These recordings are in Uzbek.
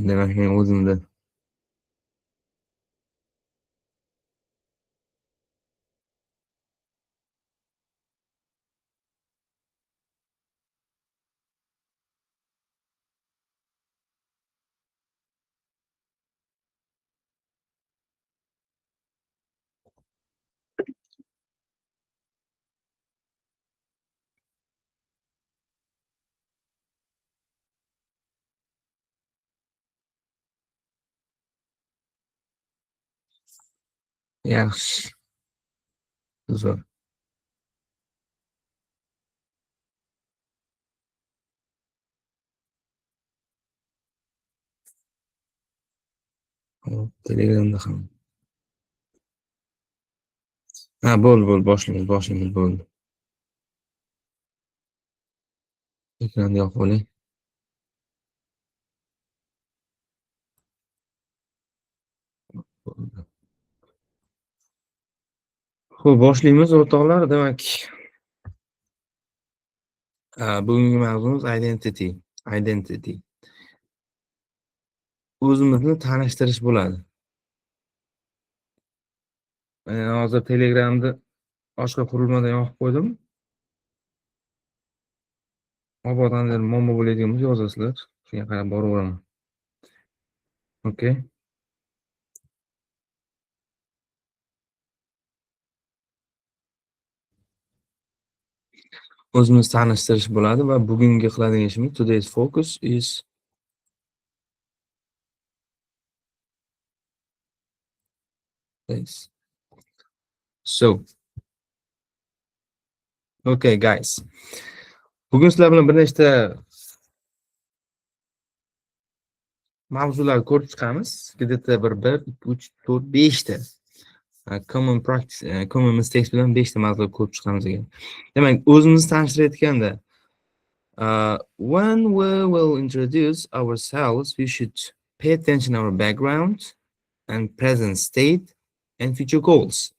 Demak, men o'zimda yaxshi. Zo'r. Hop, Telegramda ham. Ha, bo'ldi, bo'ldi, boshlaymiz, boshlaymiz, bo'ldi. Ekranni yoqib oling. Bo'ldi. Xo'p, boshlaymiz o'rtoqlar. Demak, bugungi mavzumiz identity, identity. O'zimizni tanishtirish bo'ladi. Men hozir Telegramni boshqa qurilmada yoqib qo'ydim. Mabodo muammo bo'ladigan bo'lsa yozasizlar. Shunga qarab boraveraman. Okay. O'zimizni tanishtirish bo'ladi va bugungi qiladigan ishimiz, today's focus is this. So, okay guys. Bugun sizlar bilan bir nechta mavzular ko'rib chiqamiz. Где-то bir 1, 2, 3, 4, 5 ta. Common practice, common mistakes bilan 5 ta mavzu ko'rib chiqamiz ekan. Demak, o'zimizni tanishtirayotganda, when we will introduce ourselves, we should pay attention our background and present state and future goals.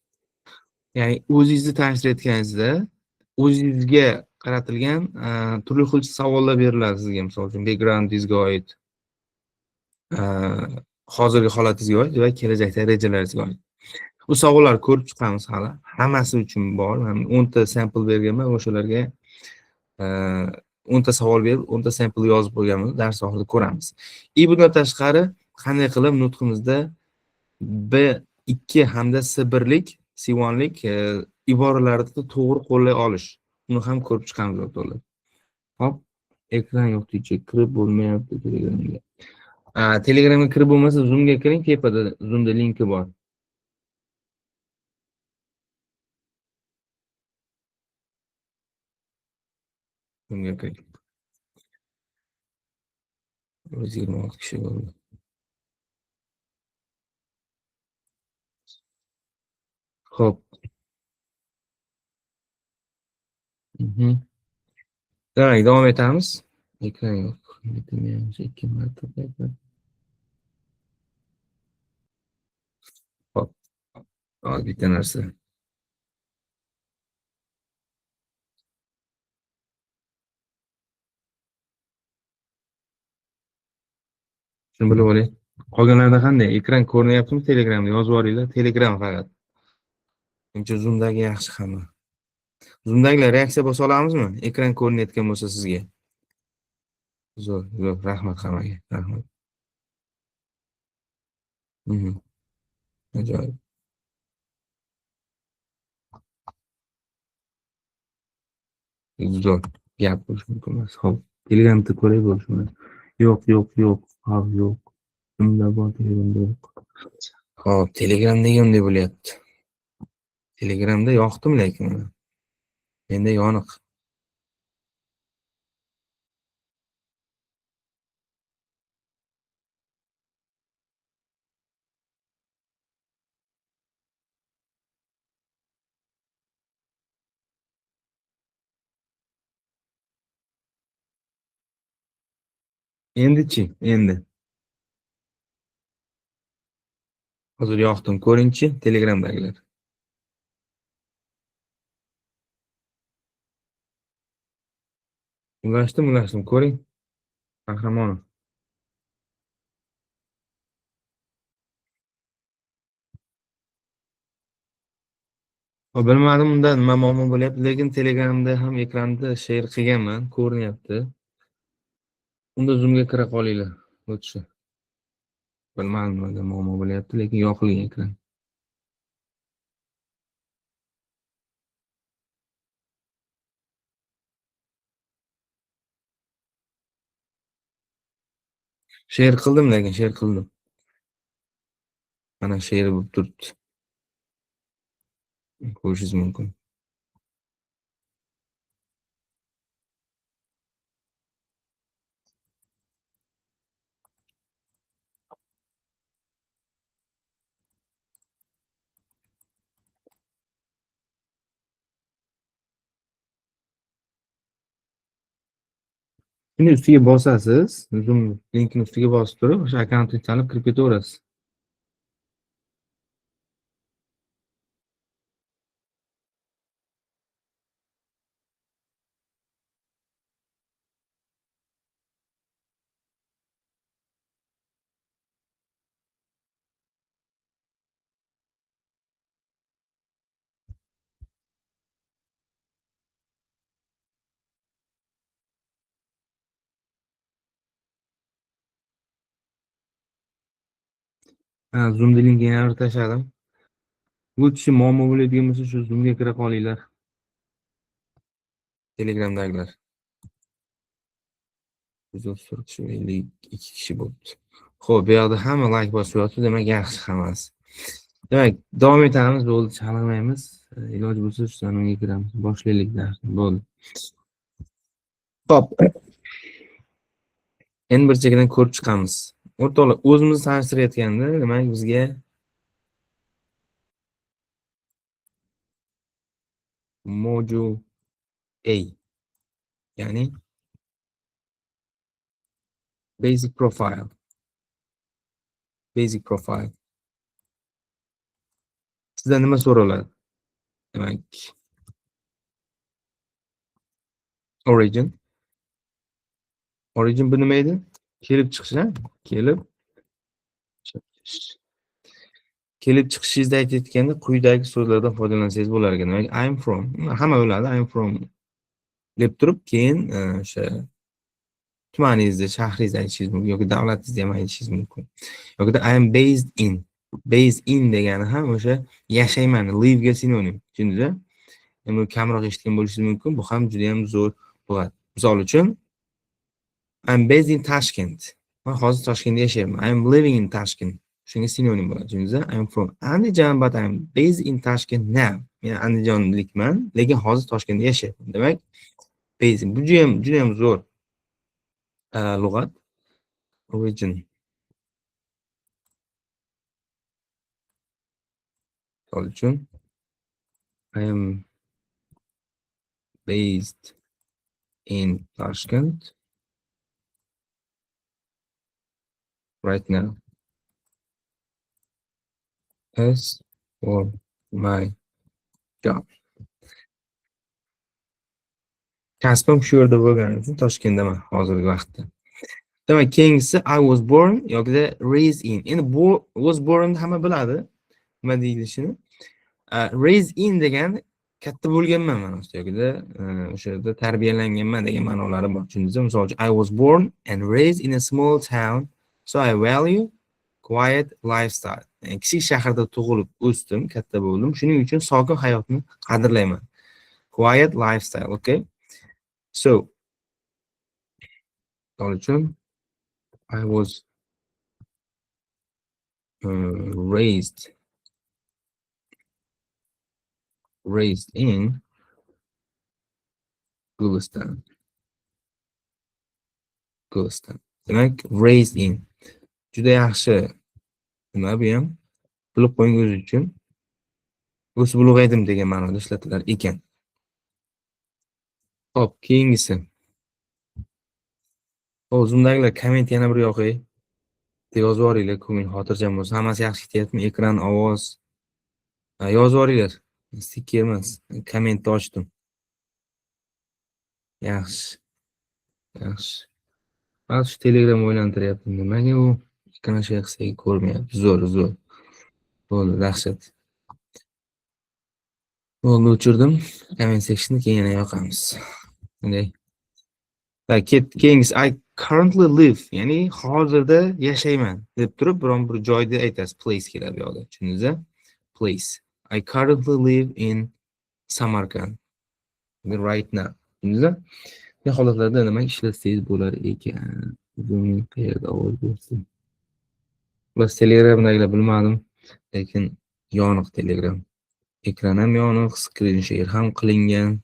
Ya'ni o'zingizni tanishtirayotganingizda o'zingizga qaratilgan turli xil savollar beriladi sizga, misol uchun backgroundingizga oid, hozirgi holatingizga oid va kelajakdagi rejalaringizga oid. Bu savollarni ko'rib chiqamiz hali. Hammasi uchun bor. Men 10 ta sample berganman, o'shalarga 10 ta savol berib, 10 ta sample yozib qo'yganmiz, dars oxirida ko'ramiz. И bundan tashqari qanday qilib nutqimizda B2 hamda C1lik, C1lik iboralarni to'g'ri qo'llay olish. Uni ham ko'rib chiqamiz o'rtoqlar. Hop, ekran yo'q deychi, kirib bo'lmayapti Telegramga. Telegramga kirib bo'lmasa Zoomga kiring, tepada Zoomda linki bor. Zoomga kiring. 126 kishi bo'ldi. Xo'p. Demak, davom etamiz. Ekran yo'q. Ikki marta. Xo'p. Hozir bitta narsa. Shuni bilib oling. Qolganlarda qanday? Ekran ko'rinyaptimi Telegramda? Yozib yuboringlar. Telegram faqat. Menimcha Zoomdagi yaxshi hamma. Zoomdagilar reaksiya bosa olamizmi? Ekran ko'rinayotgan bo'lsa sizga. Zo'r, zo'r. Rahmat hammaga. Rahmat. Ajoyib. Zo'r. Gap bo'lishi mumkin emas. Xo'p, Telegramda ko'ray bo'lishi mumkin. Yo'q, yo'q, yo'q. Ha, yo'q. Zoomda bor, Telegramda yo'q. Xo'p, Telegram nega unday bo'lyapti? Telegramda yoqdim lekin uni. Menda yoniq. Endichi, endi. Hozir yoqdim, ko'ringchi Telegramdagilar. Ulashdim, ulashdim, ko'ring. Qahramonov. Xo'p, bilmadim unda nima muammo bo'lyapti, lekin Telegramda ham ekranda share qilganman, ko'rinyapti. Unda Zoomga kira qolinglar, лучше. Bilmadim nimada muammo bo'lyapti, lekin yoqilgan ekran. Share qildim, lekin share qildim. Mana share bo'lib turibdi. Ko'rishingiz mumkin. Shuni ustiga bosasiz, Zoom linkini ustiga bosib turib, o'sha akkauntni tanib kirib ketaverasiz. Ha, Zoomda linkini yana bir tashladim. Лучше muammo bo'ladigan bo'lsa, shu Zoomga kira qolinglar. Telegramdagilar. 134 kishi, 52 kishi bo'libdi. Xo'p, bu yoqda hamma like bosyapti, demak yaxshi hammasi. Demak, davom etamiz, bo'ldi, chalg'maymiz. Iloji bo'lsa shu songa kiramiz. Boshlaylik darsni, bo'ldi. Xo'p. Endi bir chekkadan ko'rib chiqamiz. O'rtoqlar, o'zimizni tanishtirayotganda, demak, bizga modul A, ya'ni basic profile. Basic profile. Sizdan nima so'raladi? Demak, origin. Origin bu nima edi? Kelib chiqish, ha? Kelib chiqish. Kelib chiqishingizni aytayotganda quyidagi so'zlardan foydalansangiz bo'lar ekan. Demak, I'm from. Hamma biladi, I'm from deb turib, keyin o'sha tumaningizni, shahringizni aytishingiz mumkin yoki davlatingizni ham aytishingiz mumkin. Yoki I am based in. Based in degani ham o'sha yashayman, live ga sinonim. Tushundingizmi? Endi bu kamroq eshitgan bo'lishingiz mumkin. Bu ham juda ham zo'r lug'at. Misol uchun, I'm based in Tashkent. Men hozir Toshkentda yashayapman. I am living in Tashkent. Shunga sinonim bo'ladi. Tushundingizmi? I am from Andijan, but I am based in Tashkent now. Men Andijonlikman, lekin hozir Toshkentda yashayapman. Demak, based in. Bu juda ham, juda ham zo'r lug'at. Origin. Misol uchun, I am based in Tashkent right now. As for my job. Kasbim shu yerda bo'lgani uchun Toshkentdaman hozirgi vaqtda. Demak, keyingisi I was born yoki raised in. Endi bu was born hamma biladi nima deyilishini. Raised in degan katta bo'lganman ma'nosida yoki o'sha yerda tarbiyalanganman degan ma'nolari bor. Tushundingizmi? Misol uchun, I was born and raised in a small town, so I value quiet lifestyle. Ya'ni kichik shaharda tug'ilib o'sdim, katta bo'ldim. Shuning uchun sokin hayotni qadrlayman. Quiet lifestyle, okay? So, misol uchun, I was raised in Gulistan. Gulistan. Demak, raised in. Juda yaxshi. Nima bu ham? Bilib qo'ying o'zi uchun. O'sib ulg'aydim degan ma'noda ishlatilar ekan. Xo'p, keyingisi. Xo'p, Zoomdagilar komment yana bir yoqay. Yozib yuboringlar, ko'ngil xotirjam bo'lsin. Hammasi yaxshi ketyaptimi? Ekran, ovoz. Ha, yozib yuboringlar. Sticker emas. Kommentni ochdim. Yaxshi. Yaxshi. Hozir shu Telegram o'ylantiryapti. Nimaga u ekran share qilsak ko'rmayapti. Zo'r, zo'r. Bo'ldi, dahshat. Bo'ldi, o'chirdim. Comment sectionni keyin yana yoqamiz. Bunday. Так, keyingisi I currently live, ya'ni hozirda yashayman deb turib biron bir joyda aytasiz. Place keladi bu yoqda. Tushundingizmi? Place. I currently live in Samarkand. Right now. Tushundingizmi? Bu holatlarda nima ishlatsangiz bo'lar ekan? Zooming qayerda ovoz bersin? Xullas, Telegramdagilar bilmadim, lekin yoniq Telegram. Ekran ham yoniq, screen share ham qilingan.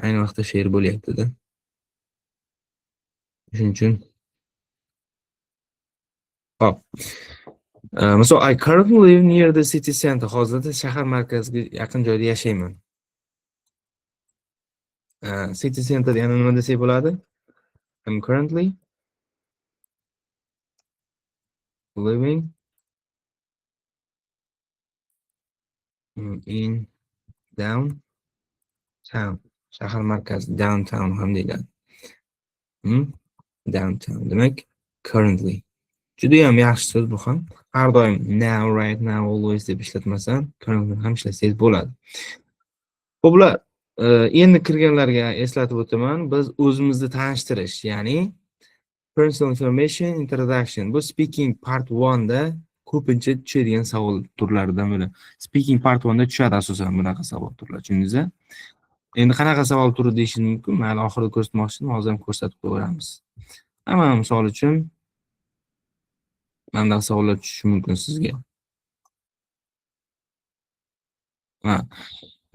Ayni vaqtda share bo'lyapti-da. Shuning uchun. Hop. Misol, I currently live near the city center. Hozirda shahar markaziga yaqin joyda yashayman. City center yana nima desak bo'ladi? I'm currently living in downtown. Shahar markazi downtown ham deyiladi. Downtown demak currently. Juda ham yaxshi so'z bu ham. Har doim now, right now, always deb ishlatmasdan currently ham ishlatsangiz bo'ladi. Xo'p, bular endi kirganlarga eslatib o'taman, biz o'zimizni tanishtirish, ya'ni personal information introduction. Bu speaking part 1 da ko'pincha tushadigan savol turlaridan biri. Speaking part 1 da tushadi asosan bunaqa savol turlari, tushundingizmi? Endi qanaqa savol turi deyishingiz mumkin? Mayli, oxirida ko'rsatmoqchiman, hozir ham ko'rsatib qo'yamiz. Hamma misol uchun mana bunaqa savollar tushishi mumkin sizga. Ha.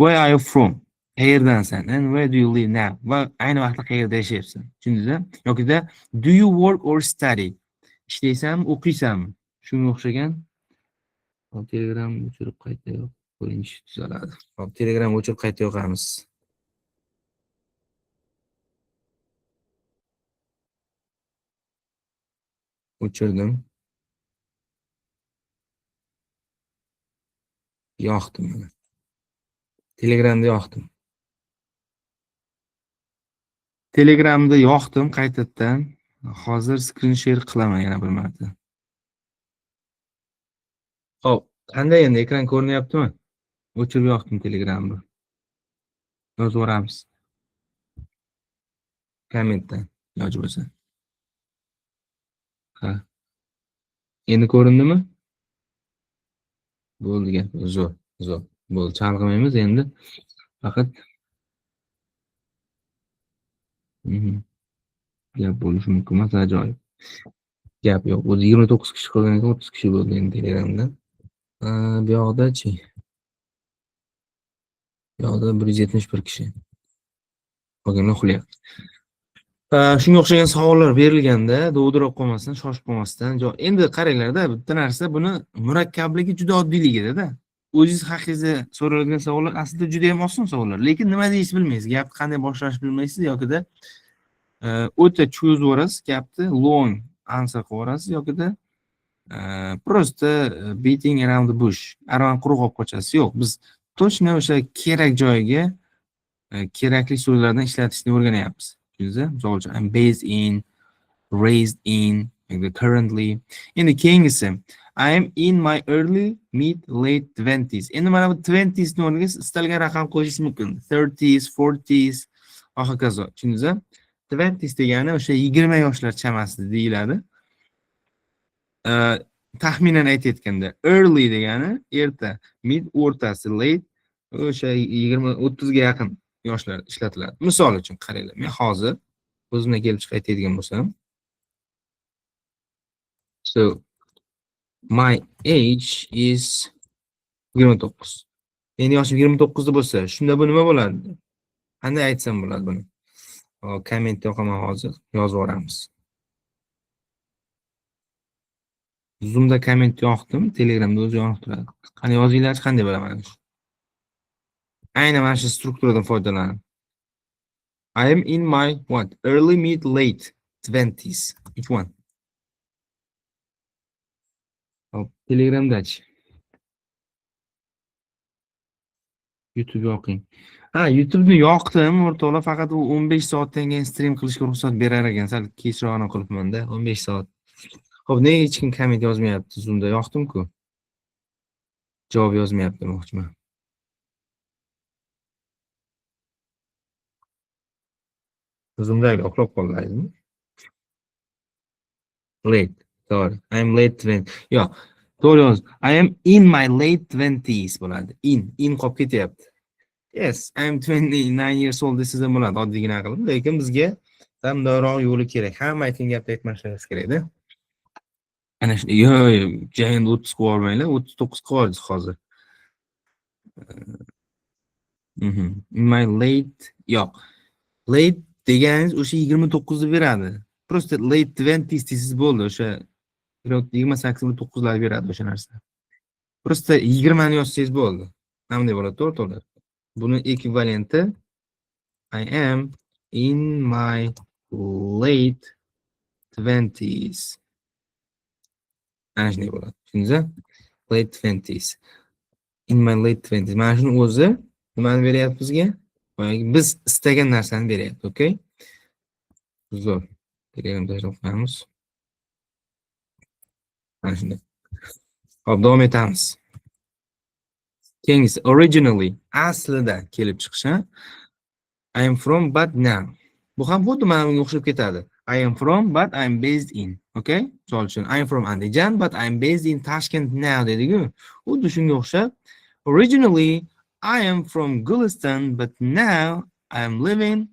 Where are you from? Qayerdansan? And where do you live now? Va ayni vaqtda qayerda yashayapsan? Tushundingizmi? Yokida do you work or study? Ishlaysanmi, o'qiysanmi? Shunga o'xshagan. Hop, Telegram o'chirib qayta yo'q. Ko'rinish tuzaladi. Hop, Telegram o'chirib qayta yoqamiz. O'chirdim. Yoqdim mana. Telegramda yoqdim. Telegramda yoqdim qaytadan. Hozir screen share qilaman yana bir marta. Xo'p, qanday endi ekran ko'rinyaptimi? O'chirib yoqdim Telegramni. Yozib yuboramiz. Kommentda iloji bo'lsa. Ha. Endi ko'rindimi? Bo'ldi gap. Zo'r, zo'r. Bo'ldi, chalg'imaymiz endi. Faqat gap bo'lishi mumkin emas, ajoyib. Gap yo'q. O'zi 29 kishi qolgan ekan, 30 kishi bo'ldi endi Telegramda. Bu yoqda-chi? Bu yoqda 171 kishi. Qolganlar uxlayapti. Shunga o'xshagan savollar berilganda dovdirab qolmasdan, shoshib qolmasdan, endi qaranglarda, bitta narsa, buni murakkabligi juda oddiyligida-da. O'zingiz haqingizda so'raladigan savollar aslida juda ham oson savollar, lekin nima deyishni bilmaysiz, gapni qanday boshlashni bilmaysiz yokida o'ta cho'zib yuborasiz gapni, long answer qilib yuborasiz yokida просто beating around the bush, arvan quruq olib qochasiz. Yo'q, biz точно o'sha kerak joyiga kerakli so'zlardan ishlatishni o'rganyapmiz. Tushundingizmi? Misol uchun, I'm based in, raised in, currently. Endi keyingisi, I am in my early, mid, late 20s. Endi mana bu 20s ni o'rniga istalgan raqam qo'yishingiz mumkin. 30s, 40s va hokazo. Tushundingizmi? 20s degani o'sha 20 yoshlar chamasi deyiladi. Taxminan aytayotganda early degani erta, mid o'rtasi, late o'sha 20-30 ga yaqin yoshlar ishlatiladi. Misol uchun qaranglar, men hozir o'zimdan kelib chiqib aytadigan bo'lsam, so my age is 29. Meni yoshim 29 da bo'lsa, shunda bu nima bo'ladi? Qanday aytsam bo'ladi buni? Hop, kommentda yoqaman hozir, yozib yuboramiz. Zoomda komment yoqdim, Telegramda o'zi yoniq turadi. Qani yozinglarchi, qanday bo'laman? Aynan mana shu strukturadan foydalanib. I am in my what? Early, mid, late 20s. Which one? Hop, Telegramdachi. YouTube yoqing. Ha, YouTube'ni yoqdim, o'rtoqlar, faqat u 15 soatdan keyin stream qilishga ruxsat berar ekan. Sal kechrog'ini qilibman-da, 15 soat. Xo'p, nega hech kim komment yozmayapti Zoom'da? Yoqdim-ku. Javob yozmayapti demoqchiman. Zoom'da uxlab qoldingizmi? Late. To'g'ri. I am late 20. Yo'q. To'g'ri yoz. I am in my late 20s bo'ladi. In qolib ketyapti. Yes, I am 29 years old desangiz ham bo'ladi, oddiygina qilib, lekin bizga bundoqroq yo'li kerak. Hamma aytgan gapni aytmasligimiz kerakda. Ana shunday, yo'q, yo'q, endi 30 qilib yubormanglar, 39 qilib yubordingiz hozir. In my late, yo'q. Late deganingiz o'sha 29 ni beradi. Просто late 20s desangiz bo'ldi, o'sha 28 29lar beradi o'sha narsa. Просто 20 ni yozsangiz bo'ldi. Mana bunday bo'ladi, to'g'ri, to'g'ri. Buni ekvivalenti I am in my late 20s. Mana shunday bo'ladi. Tushundingizmi? Late 20s. In my late 20s. Mana shuni o'zi nimani beryapti bizga? Boyagi biz istagan narsani beryapti, okay? Zo'r. Telegram tashlab qo'yamiz. Mana shunday. Xo'p, davom etamiz. Keyingisi originally, aslida kelib chiqishi. I am from, but now. Bu ham xuddi mana bunga o'xshab ketadi. I am from, but I am based in. Okay? Misol uchun, I am from Andijan, but I am based in Tashkent now dediku. Xuddi shunga o'xshab originally I am from Gulistan, but now I am living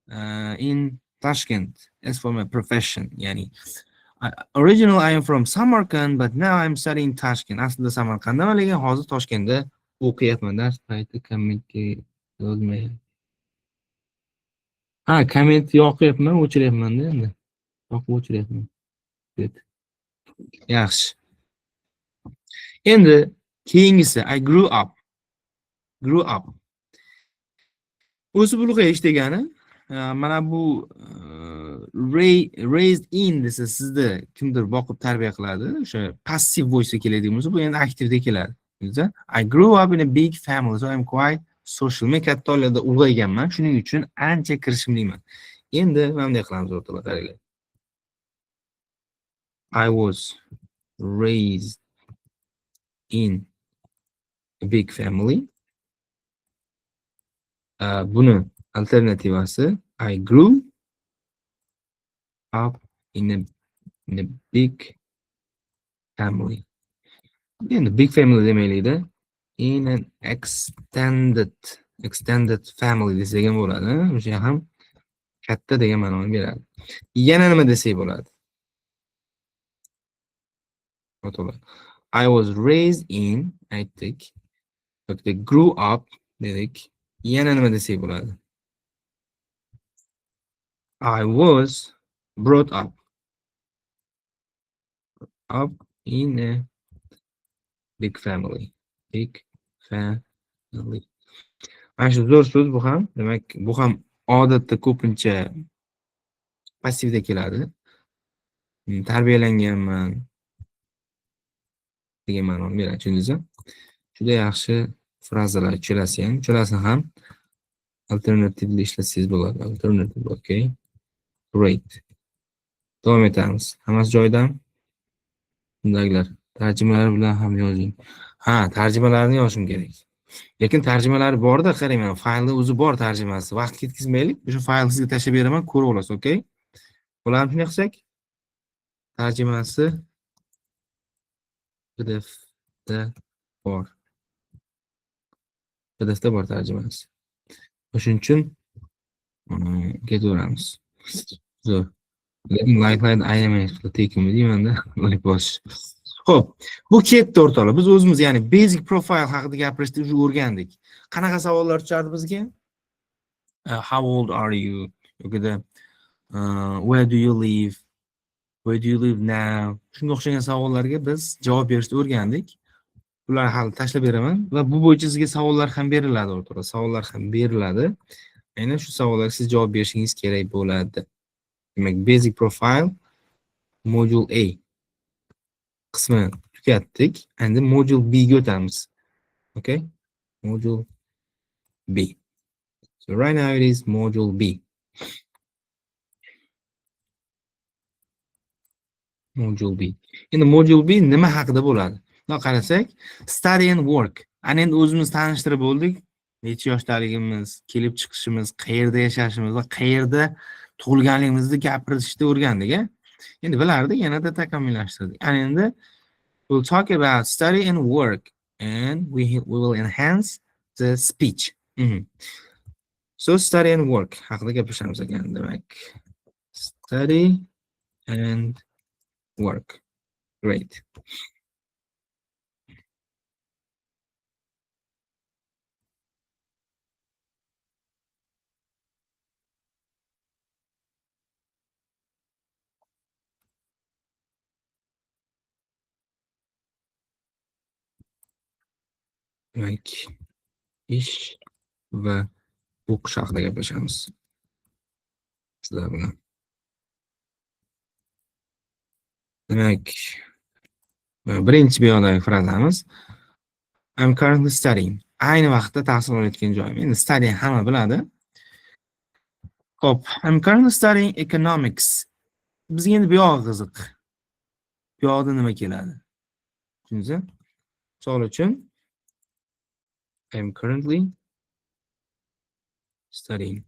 in Tashkent as for my profession. Ya'ni originally I am from Samarkand, but now I am studying Tashkent. Aslida Samarqanddaman, lekin hozir Toshkentda o'qiyapman. Dars payti kommentga yozmayapti. Ha, komment yoqyapman, o'chiryapman-da endi. Yoqib o'chiryapman. Yaxshi. Endi keyingisi I grew up. Grew up. O'sib ulg'ayish degani, mana bu raised in desa sizni kimdir boqib tarbiya qiladi. O'sha passive voice keladigan bo'lsa, bu endi aktivda keladi. I grew up in a big family, so I'm quite social. Men katta oilada ulg'ayganman, shuning uchun ancha kirishimliman. Endi mana bunday qilamiz, o'rtoqlar, qaranglar. I was raised in a big family. Buni alternativasi I grew up in a big family. Endi big family demaylikda. In an extended family desak ham bo'ladi. O'sha ham katta degan ma'noni beradi. Yana nima desak bo'ladi? O'rtoqlar. I was raised in aytdik. Yoki grew up dedik. Yana nima desak bo'ladi? I was brought up in a big family. Big family. Mana shu zo'r so'z bu ham. Demak, bu ham odatda ko'pincha passivda keladi. Tarbiyalanganman degan ma'noni beradi, tushundingizmi? Juda yaxshi frazalar uchalasi ham, uchalasini ham alternativli ishlatsangiz bo'ladi. Alternative, okay. Great. Davom etamiz. Hammasi joyidami? Bundagilar tarjimalar bilan ham yozing. Ha, tarjimalarni yozishim kerak. Lekin tarjimalari borda, qarang, mana faylni o'zi bor tarjimasi. Vaqt ketkazmaylik. O'sha faylni sizga tashlab beraman, ko'rib olasiz, okay? Bo'ladimi shunday qilsak? Tarjimasi PDFda bor. PDFda bor tarjimasi. O'shuning uchun ketaveramiz. Zo'r. Lekin layklarni ayamayapti, tekinmi deymanda, layk bosish. Xo'p, bu ketdi, o'rtoqlar. Biz o'zimiz, ya'ni basic profile haqida gapirishni уже o'rgandik. Qanaqa savollar tushadi bizga? How old are you? Yokida where do you live? Where do you live now? Shunga o'xshagan savollarga biz javob berishni o'rgandik. Bularni hali tashlab beraman va bu bo'yicha sizga savollar ham beriladi, o'rtoqlar. Savollar ham beriladi. Aynan shu savollarga siz javob berishingiz kerak bo'ladi. Demak, basic profile module A qismini tugatdik. Endi module B ga o'tamiz. Okay? Module B. So right now it is module B. Module B. Endi module B nima haqida bo'ladi? Bundoq qarasak, study and work. Ana endi o'zimiz tanishtirib bo'ldik. Necha yoshdaligimiz, kelib chiqishimiz, qayerda yashashimiz va qayerda tug'ilganligimizni gapirishni o'rgandik, a? Endi bilardik, yanada takomillashtirdik. Ana endi we'll talk about study and work, and we will enhance the speech. So study and work haqida gaplashamiz ekan, demak. Study and work. Great. Demak, ish va o'qish haqida gaplashamiz sizlar bilan. Demak, birinchi bu yoqdagi frazamiz I'm currently studying. Ayni vaqtda tahsil olayotgan joyim. Endi study hamma biladi. Xo'p, I'm currently studying economics. Bizga endi bu yog'i qiziq. Bu yoqda nima keladi? Tushundingizmi? Misol uchun I'm currently studying.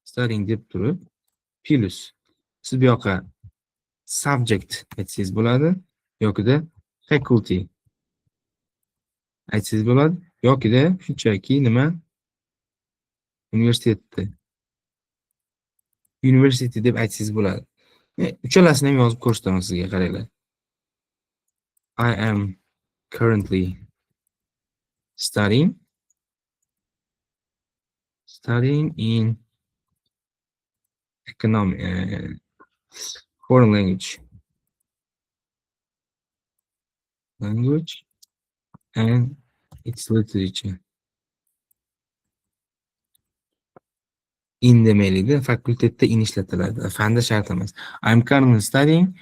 Studying deb turib, plus siz bu yoqqa subject aytsangiz bo'ladi yokida faculty aytsangiz bo'ladi yokida shunchaki nima, universitetni, university deb aytsangiz bo'ladi. Uchalasini ham yozib ko'rsataman sizga, qaranglar. I am currently studying in economic, foreign language and its literature. In demaylikda, fakultetda in ishlatiladi, fanda shart emas. I'm currently studying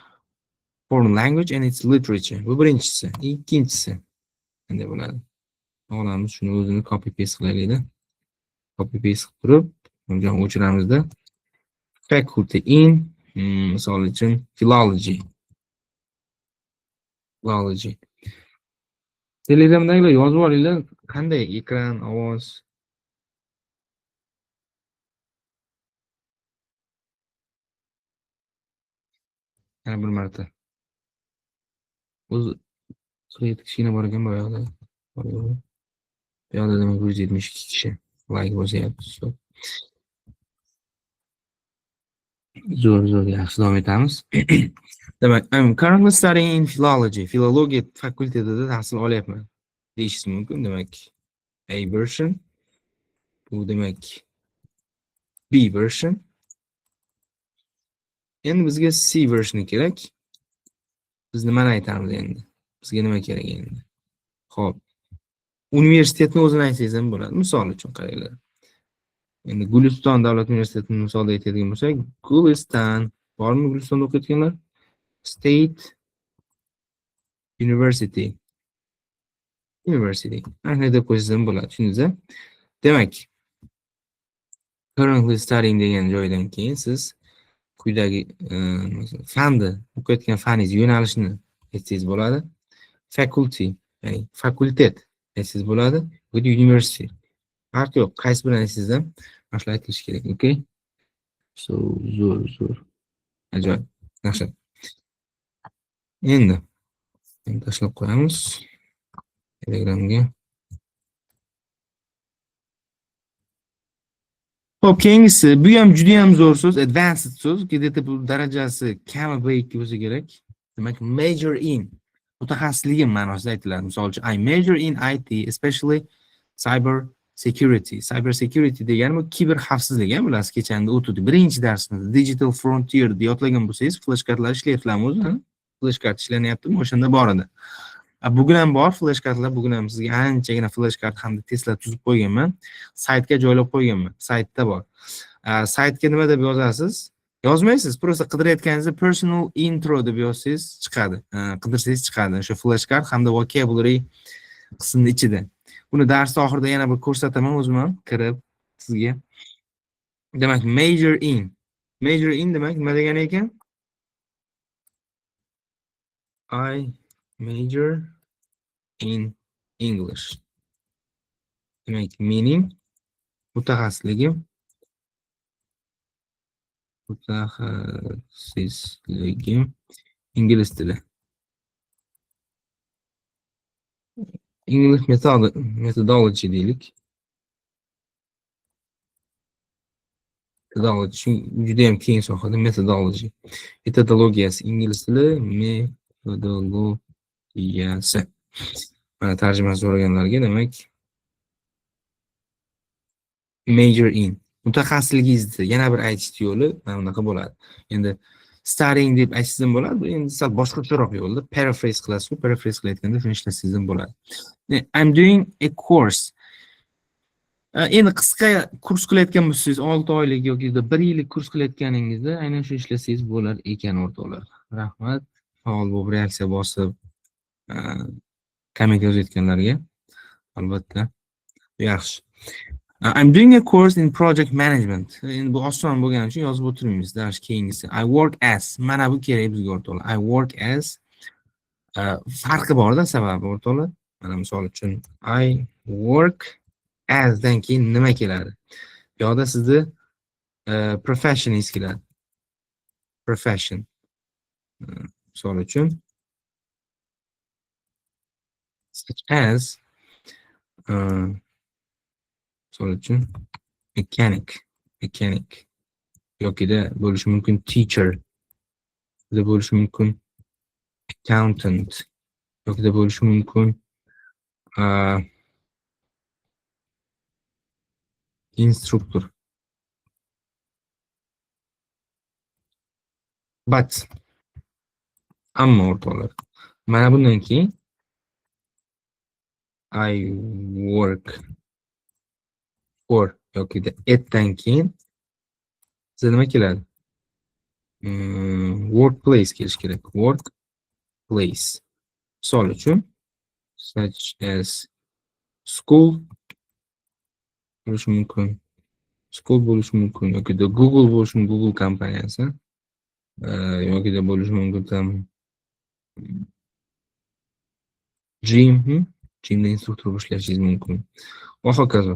foreign language and its literature. Bu birinchisi. Ikkinchisi qanday bo'ladi? Olamiz shuni o'zini, copy paste qilaylikda. Copy paste qilib turib, buni o'chiramizda. Faculty in, misol uchun, philology. Philology. Telegramdagilar yozib olinglar, qanday ekran, ovoz. Yana bir marta. O'zi 47 kishigina bor ekan bu yoqda. Bor yo'q. Bu yoqda demak 172 kishi like bosyapti. Zo'r, zo'r, yaxshi, davom etamiz. Demak, I'm currently studying in philology. Filologiya fakultetida tahsil olyapman deyishingiz mumkin. Demak, A version. Bu demak B version. Endi bizga C versioni kerak. Biz nimani aytamiz endi? Bizga nima kerak endi? Xo'p. Universitetni o'zini aytsangiz ham bo'ladi. Misol uchun qaranglar. Endi Guliston davlat universitetini misolda aytadigan bo'lsak, Guliston bormi Gulistonda o'qiyotganlar? State University. University. Ana deb qo'ysangiz ham bo'ladi, tushundingizmi? Demak, currently studying degan joydan keyin siz quyidagi fanni, o'qiyotgan faningiz yo'nalishini aytsangiz bo'ladi. Faculty, ya'ni fakultet aytsangiz bo'ladi yoki university. Farqi yo'q, qaysi birini aytsangiz ham mana shular aytilishi kerak, okay? So, zo'r, zo'r. Ajoyib. Yaxshi. Endi tashlab qo'yamiz Telegramga. Xo'p, keyingisi, bu ham juda ham zo'r so'z, advanced so'z, где-то bu darajasi kami B2 bo'lsa kerak. Demak, major in mutaxassisligim ma'nosida aytiladi. Misol uchun, I major in IT, especially cyber security. Cyber security degani bu kiber xavfsizlik, ham bilasiz, kechanda o'tdik. Birinchi darsimizda Digital Frontier deb yodlagan bo'lsangiz, flash kartlar ishlayaptilarmi o'zi? Flash kart ishlanyaptimi? O'shanda bor edi. Bugun ham bor flash kartlar, bugun ham sizga anchagina flash kart hamda testlar tuzib qo'yganman. Saytga joylab qo'yganman. Saytda bor. Saytga nima deb yozasiz? Yozmaysiz, просто qidirayotganingizda personal intro deb yozsangiz chiqadi. Qidirsangiz chiqadi. O'sha flash kart hamda vocabulary qismini ichida. Buni dars oxirida yana bir ko'rsataman o'zim ham kirib sizga. Demak, major in. Major in demak nima degani ekan? I major in English. Demak, mening mutaxassisligim ingliz tili. English methodology deylik. Methodology juda ham keng sohada methodology. Metodologiyasi, ingliz tili metodologiyasi. Mana tarjima so'raganlarga demak major in. Mutaxassisligingizni yana bir aytish yo'li mana bunaqa bo'ladi. Endi studying deb aytsangiz ham bo'ladi, bu endi sal boshqacharoq yo'lda paraphrase qilasiz, paraphrase qilayotganda shuni ishlatsangiz ham bo'ladi. I'm doing a course. Endi qisqa kurs qilayotgan bo'lsangiz, 6 oylik yoki 1 yillik kurs qilayotganingizda aynan shu ishlasangiz bo'lar ekan o'rtoqlar. Rahmat. Faol bo'lib reaksiya bosib, komment yozayotganlarga albatta yaxshi. I'm doing a course in project management. Endi bu oson bo'lgani uchun yozib o'tirmaymiz. Dars keyingisi. I work as. Mana bu kerak bizga o'rtoqlar. I work as, farqi borda sababi o'rtoqlar. Mana misol uchun I work as dan keyin nima keladi? Bu yoqda sizni professioningiz keladi. Profession. Misol uchun such as, misol uchun mechanic yokida bo'lishi mumkin teacher, yokida bo'lishi mumkin accountant, yokida bo'lishi mumkin instruktor. But ammo o'rtoqlar, mana bundan keyin I work for yokida atdan keyin sizga nima keladi? Workplace kelishi kerak. Workplace. Misol uchun such as school bo'lishi mumkin. School bo'lishi mumkin yokida Google bo'lishi mumkin, Google kompaniyasi. Yokida bo'lishi mumkin tam gym, Gymda instruktor bo'lib ishlashingiz mumkin. Va hokazo.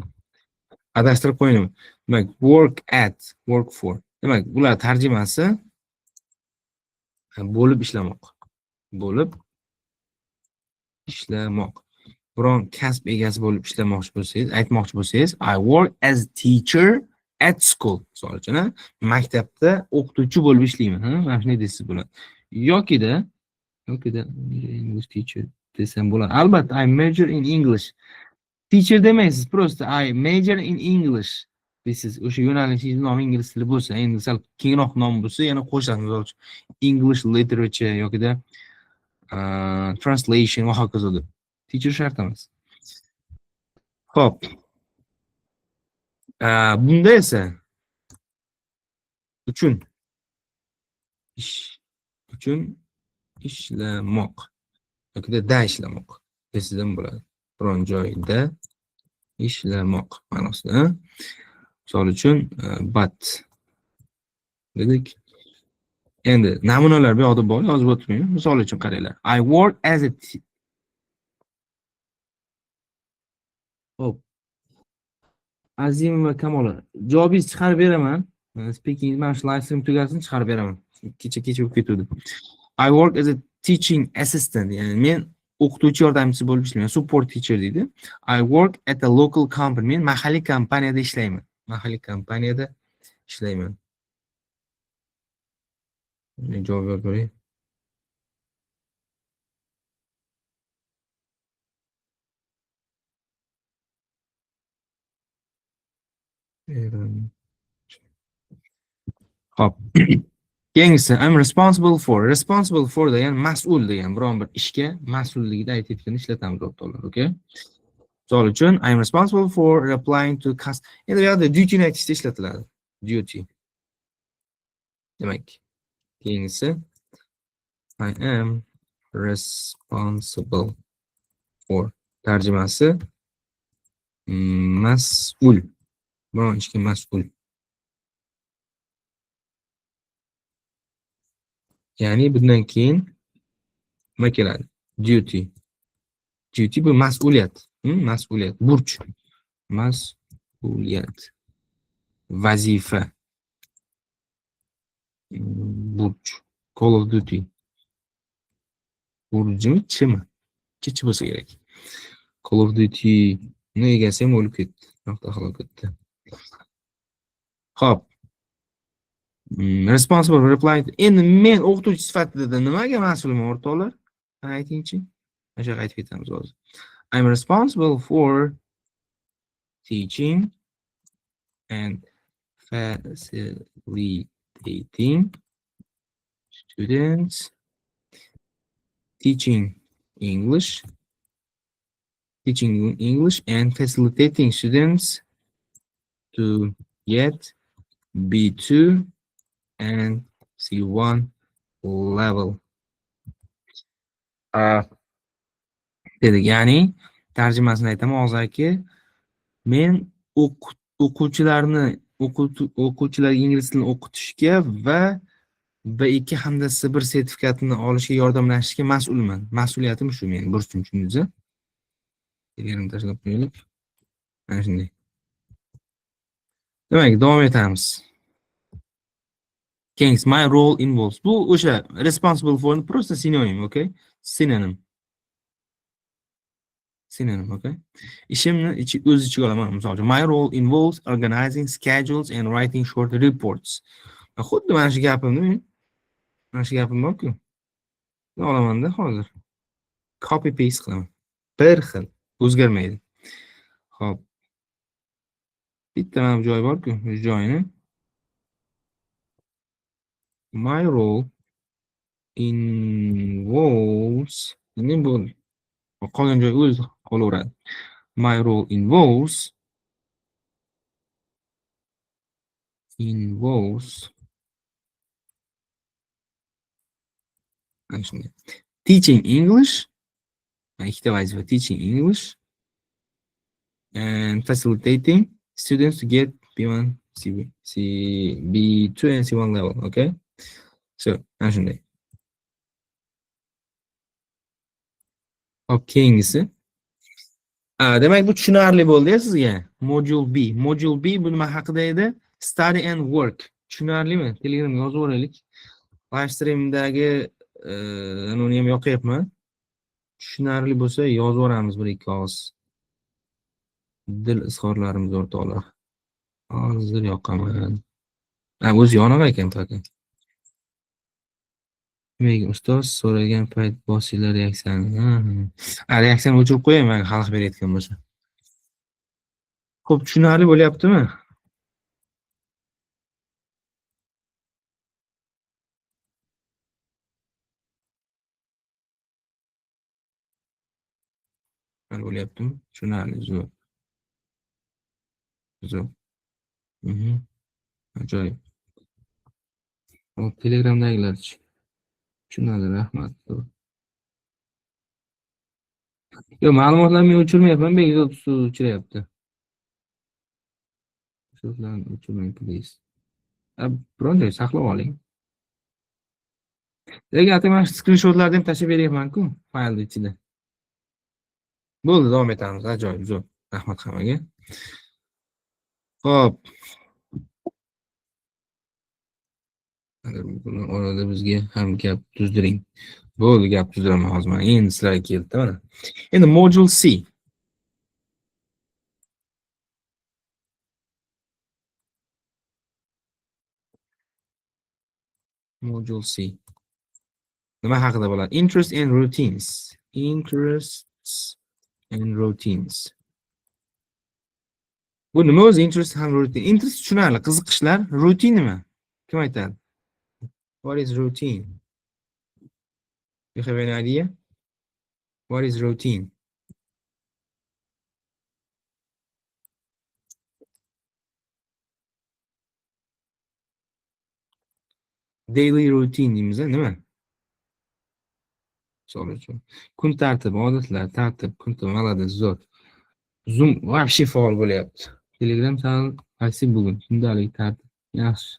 Adashtirib qo'ymayman. Demak, work at, work for. Demak, bular tarjimasi bo'lib ishlamoq. Bo'lib ishlamoq. Biron kasb egasi bo'lib ishlamoqchi bo'lsangiz, aytmoqchi bo'lsangiz, I work as teacher at school. Misol uchun, maktabda o'qituvchi bo'lib ishlayman, ha? Mana shunday desangiz bo'ladi. Yokida English teacher desam bo'ladi. Albatta, I major in English. Teacher demaysiz, просто I major in English deysiz. O'sha yo'nalishingiz nomi ingliz tili bo'lsa, endi sal kengroq nom bo'lsa, yana qo'shasiz. Misol uchun, English literature yokida translation va hokazo deb. Teacher shart emas. Xo'p. Bunda esa uchun ish uchun ishlamoq yokida da ishlamoq desangiz ham bo'ladi. Biron joyda ishlamoq ma'nosida. Misol uchun, but dedik. Endi namunalar bu yoqda bor, yozib o'tirmayman. Misol uchun qaranglar. I work as a Xo'p. Azim va Kamola, javobingizni chiqarib beraman. Speaking mana shu live stream tugasin, chiqarib beraman. Kecha kecha bo'lib ketuvdi. I work as a teaching assistant, ya'ni men o'qituvchi yordamchisi bo'lib ishlayman. Support teacher deydi. I work at a local company. Men mahalliy kompaniyada ishlayman. Mahalliy kompaniyada ishlayman. Men javob berib ko'ray. Xo'p. Keyingisi I'm responsible for. Responsible for degan mas'ul degan, biron bir ishga mas'ulligida aytayotganda ishlatamiz o'rtoqlar, okay? Misol uchun I'm responsible for replying to endi bu yoqda duty ni aytishda ishlatiladi. Duty. Demak, keyingisi I am responsible for tarjimasi Mas'ul. Biron ishga mas'ul. Ya'ni bundan keyin nima keladi? Duty. Duty bu mas'uliyat. Mas'uliyat, burch. Mas'uliyat. Vazifa. Burch. Call of Duty. Burchmi, chimi? Chichi bo'lsa kerak. Call of Duty ni egasi ham o'lib ketdi. Avtohalokatda. Xo'p. Responsible for replying. Endi men o'qituvchi sifatida nimaga mas'ulman, o'rtoqlar? Aytingchi. Mana shu yerga aytib ketamiz hozir. I'm responsible for teaching and facilitating students teaching English and facilitating students to get B2 and C1 level. Dedik, ya'ni tarjimasini aytaman og'zaki, men o'quvchilarga ingliz tilini o'qitishga va B2 hamda C1 sertifikatini olishga yordamlashishga mas'ulman. Mas'uliyatim shu, meni burchim, tushundingizmi? Telegramni tashlab qo'yaylik. Mana shunday. Demak, davom etamiz. Keyingisi, my role involves. Bu o'sha responsible for просто sinonim, okay? Synonym. Synonym, okay? Ishimni o'z ichiga olaman, misol uchun, my role involves organizing schedules and writing short reports. Xuddi mana shu gapimni men, mana shu gapim bor-ku. Olamanda hozir. Copy paste qilaman. Bir xil, o'zgarmaydi. Xo'p. Bitta mana bu joy bor-ku, shu joyini my role involves, nima bo'ldi? Qolgan joy o'zi qolaveradi. My role involves mana shunday. Teaching English, ikkita vazifa, teaching English and facilitating students to get B1, C, C, B2 and C1 level, okay? So, mana shunday. Hop, keyingisi. Demak, bu tushunarli bo'ldi sizga. Module B. Module B bu nima haqida edi? Study and work. Tushunarlimi? Telegramga yozib yuboraylik. Live streamdagi uni ham yoqyapman. Tushunarli bo'lsa yozib yuboramiz bir ikki og'iz. Dil izhorlarimiz, o'rtoqlar. Hozir yoqaman. Ha, o'zi yoniq ekan toki. Nimaga ustoz so'ragan payt bosinglar reaksiyani. Ha, reaksiyani o'chirib qo'yay, agar xalq berayotgan bo'lsa. Xo'p, tushunarli bo'lyaptimi? Bo'lyaptimi? Tushunarli, zo'r. Zo'r. Ajoyib. Hop, Telegramdagilarchi. Tushunadi, rahmat. Yo'q, ma'lumotlarni men o'chirmayapman, Bekzod ustoz o'chiryapti. So'zlarni o'chirmang, please. Biron joy saqlab oling. Lekin atay mana shu skrinshotlarni ham tashlab beryapman-ku faylni ichida. Bo'ldi, davom etamiz. Ajoyib, zo'r. Rahmat hammaga. Xo'p. Orada bizga ham gap tuzdiring. Bo'ldi, gap tuzdiraman hozir mana. Endi sizlarga keldi mana. Endi module C. Module C. Nima haqida bo'ladi? Interest and routines. Interests and routines. Bu nima o'zi interest ham routine? Interest tushunarli, qiziqishlar, routine nima? Kim aytadi? What is routine? You have any idea? What is routine? Daily routine deymiz, nima? Misol uchun, kun tartibi, odatlar, tartib, kun tartibi, молодец, zo'r. Zoom вообще faol bo'lyapti. Telegram kanal qaysi bugun? Kundalik tartib. Yaxshi.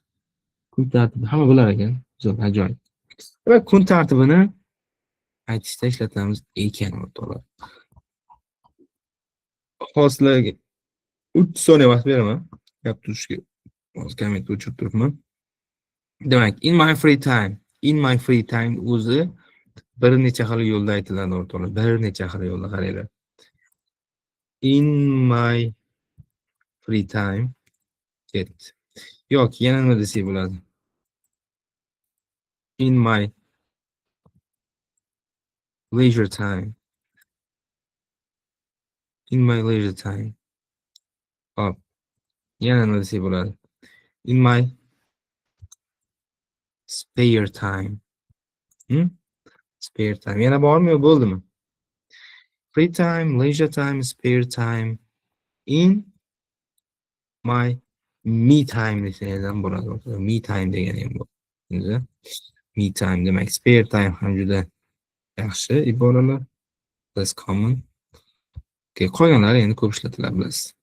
Kun tartibi hamma bilar ekan. Zo'r, ajoyib. Va kun tartibini aytishda ishlatamiz ekan, o'rtoqlar. Hozir sizlarga 3 soniya vaqt beraman gap turishga. Hozir kommentni o'chirib turibman. Demak, in my free time, in my free time o'zi bir necha xil yo'lda aytiladi, o'rtoqlar. Bir necha xil yo'lda, qaranglar. In my free time ketdi. Yoki yana nima desak bo'ladi? In my leisure time. In my leisure time. Hop. Yana nima desak bo'ladi? In my spare time. Spare time. Yana bormi yo bo'ldimi? Free time, leisure time, spare time, in my me time desangiz ham bo'ladi. Me time degani ham bor. Me time demak, spare time ham juda yaxshi iboralar. Less common. Okay, qolganlari endi ko'p ishlatiladi, bilasiz.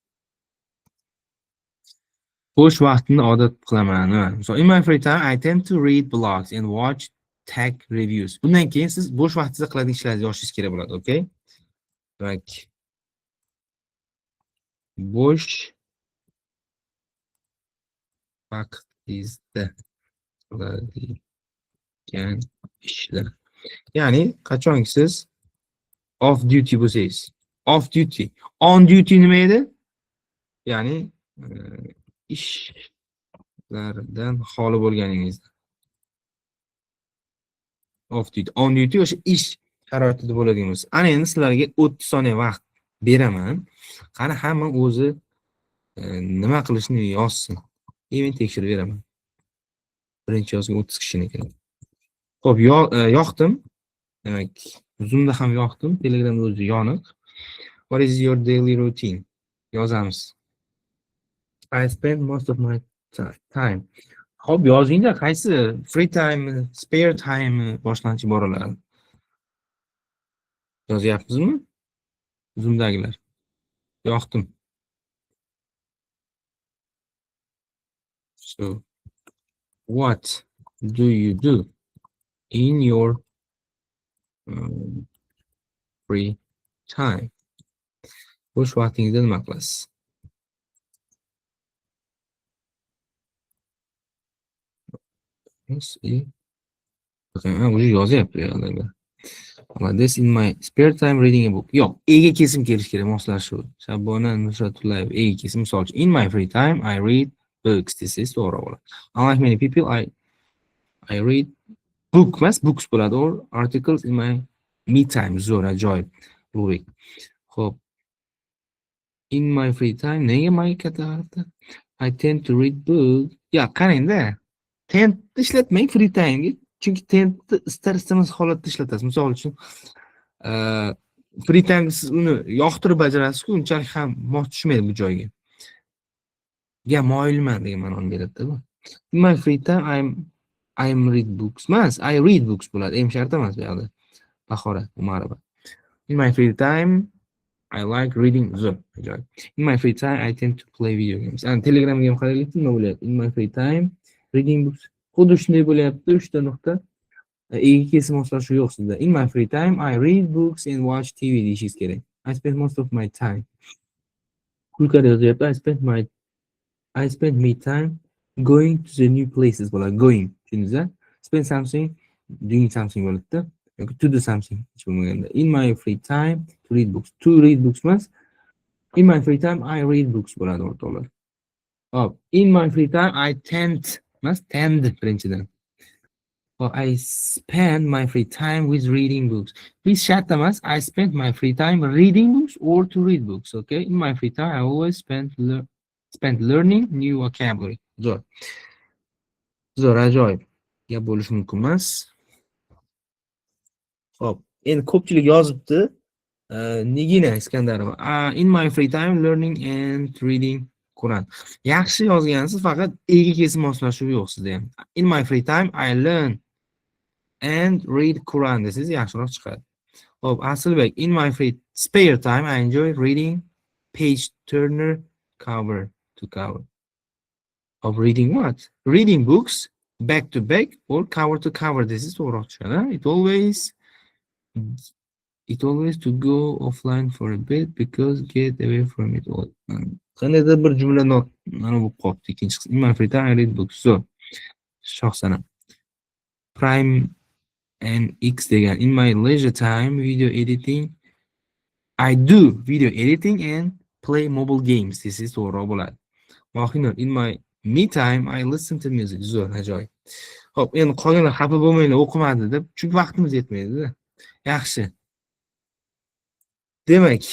Bo'sh vaqtimni odat qilaman. Nima? So in my free time I tend to read blogs and watch tech reviews. Bundan keyin siz bo'sh vaqtingizda qiladigan ishlarni yozishingiz kerak bo'ladi, okay? Demak, bo'sh vaqtingizda qiladigan ishlar. Ya'ni qachonki siz off duty bo'lsangiz. Off duty. On duty nima edi? Ya'ni ishlardan xoli bo'lganingizda. Off duty. On duty o'sha ish sharoitida bo'ladigan bo'lsa. Ana endi sizlarga 30 soniya vaqt beraman. Qani, hamma o'zi nima qilishni yozsin. Men tekshirib beraman. Birinchi yozgan 30 kishiniki. Xo'p, yoqdim. Demak, Zoomda ham yoqdim, Telegramda o'zi yoniq. What is your daily routine? Yozamiz. I spend most of my time. Xo'p, yozingda, qaysi free time, spare time boshlanish iboralari. Yozyapsizmi? Zoomdagilar. Yoqdim. So, what do you do in your free time? Bo'sh vaqtingizda nima qilasiz? S E. Ha, уже yozyapti bu yoqda. Молодец. In my spare time reading a book. Yo'q, ega kesim kelish kerak, moslashuv. Shabona Nusratullayev ega kesim, misol uchun, in my free time I read books desangiz to'g'ri bo'ladi. Unlike many people, I read book emas, books bo'ladi, or articles in my me time. Zo'r, ajoyib. Ulug'bek. Xo'p. In my free time nega my katta harfda? I tend to read book. Ya, qarang-da. Tend ishlatmang free time'ga. Chunki tendni istar istamas holatda ishlatasiz. Misol uchun, free time siz uni yoqtirib bajarasiz-ku, unchalik ham mos tushmaydi bu joyga. Ya moyilman degan ma'noni beradi-da bu. In my free time I'm read books emas, I read books bo'ladi. M shart emas bu yoqda. Bahora Umarova. In my free time I like reading. Zo'r, ajoyib. In my free time I tend to play video games. Ana Telegramga ham qaraylik, nima bo'lyapti? In my free time reading books. Xuddi shunday bo'lyapti, 3 ta nuqta. Ega kesim moslashuv yo'q sizda. In my free time I read books and watch TV deyishingiz kerak. I spend most of my time. Kulkar yozyapti. I spend my time going to the new places bo'ladi. Going, tushundingiz? Spend something, doing something bo'ladi-da. Yoki to do something hech bo'lmaganda. In my free time to read books. To read books emas. In my free time I read books bo'ladi, o'rtoqlar. Hop, in my free time I tend emas, tend birinchidan. Well, I spend my free time with reading books. Please shart emas. I spend my free time reading books or to read books. Okay. In my free time I always spend learning new vocabulary. Zo'r. Zo'r, ajoyib. Gap bo'lishi mumkin emas. Xo'p, endi ko'pchilik yozibdi. Nigina Iskandarova. In my free time learning and reading Quran. Yaxshi yozgansiz, faqat ega kesim moslashuv yo'q sizda ham. In my free time I learn and read Quran desangiz yaxshiroq chiqadi. Xo'p, Asilbek, in my free spare time I enjoy reading page turner, cover to cover. Of reading what? Reading books back to back or cover to cover. This is to'g'riroq tushadi. It always to go offline for a bit because get away from it all. Qandaydir bir jumla not mana bo'lib qolibdi ikkinchi qism. In my free time I read books. So, Shohsanam. Prime and X degan. In my leisure time, video editing. I do video editing and play mobile games. This is to'g'riroq bo'ladi. Mohinur, in my me time I listen to music. Zo'r, ajoyib. Xo'p, endi qolganlar xafa bo'lmanglar, o'qimadi deb, chunki vaqtimiz yetmaydi-da. Yaxshi. Demak,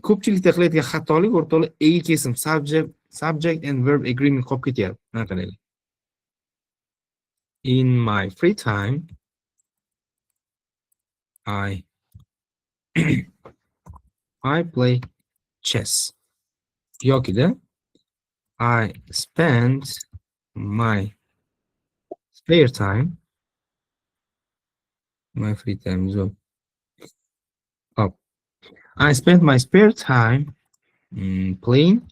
ko'pchilikda qilayotgan xatolik, o'rtoqlar, ega kesim subject and verb agreement qolib ketyapti. Mana qaranglar. In my free time I play chess. Yokida I spend my spare time, my free time zo'r. Hop. I spend my spare time playing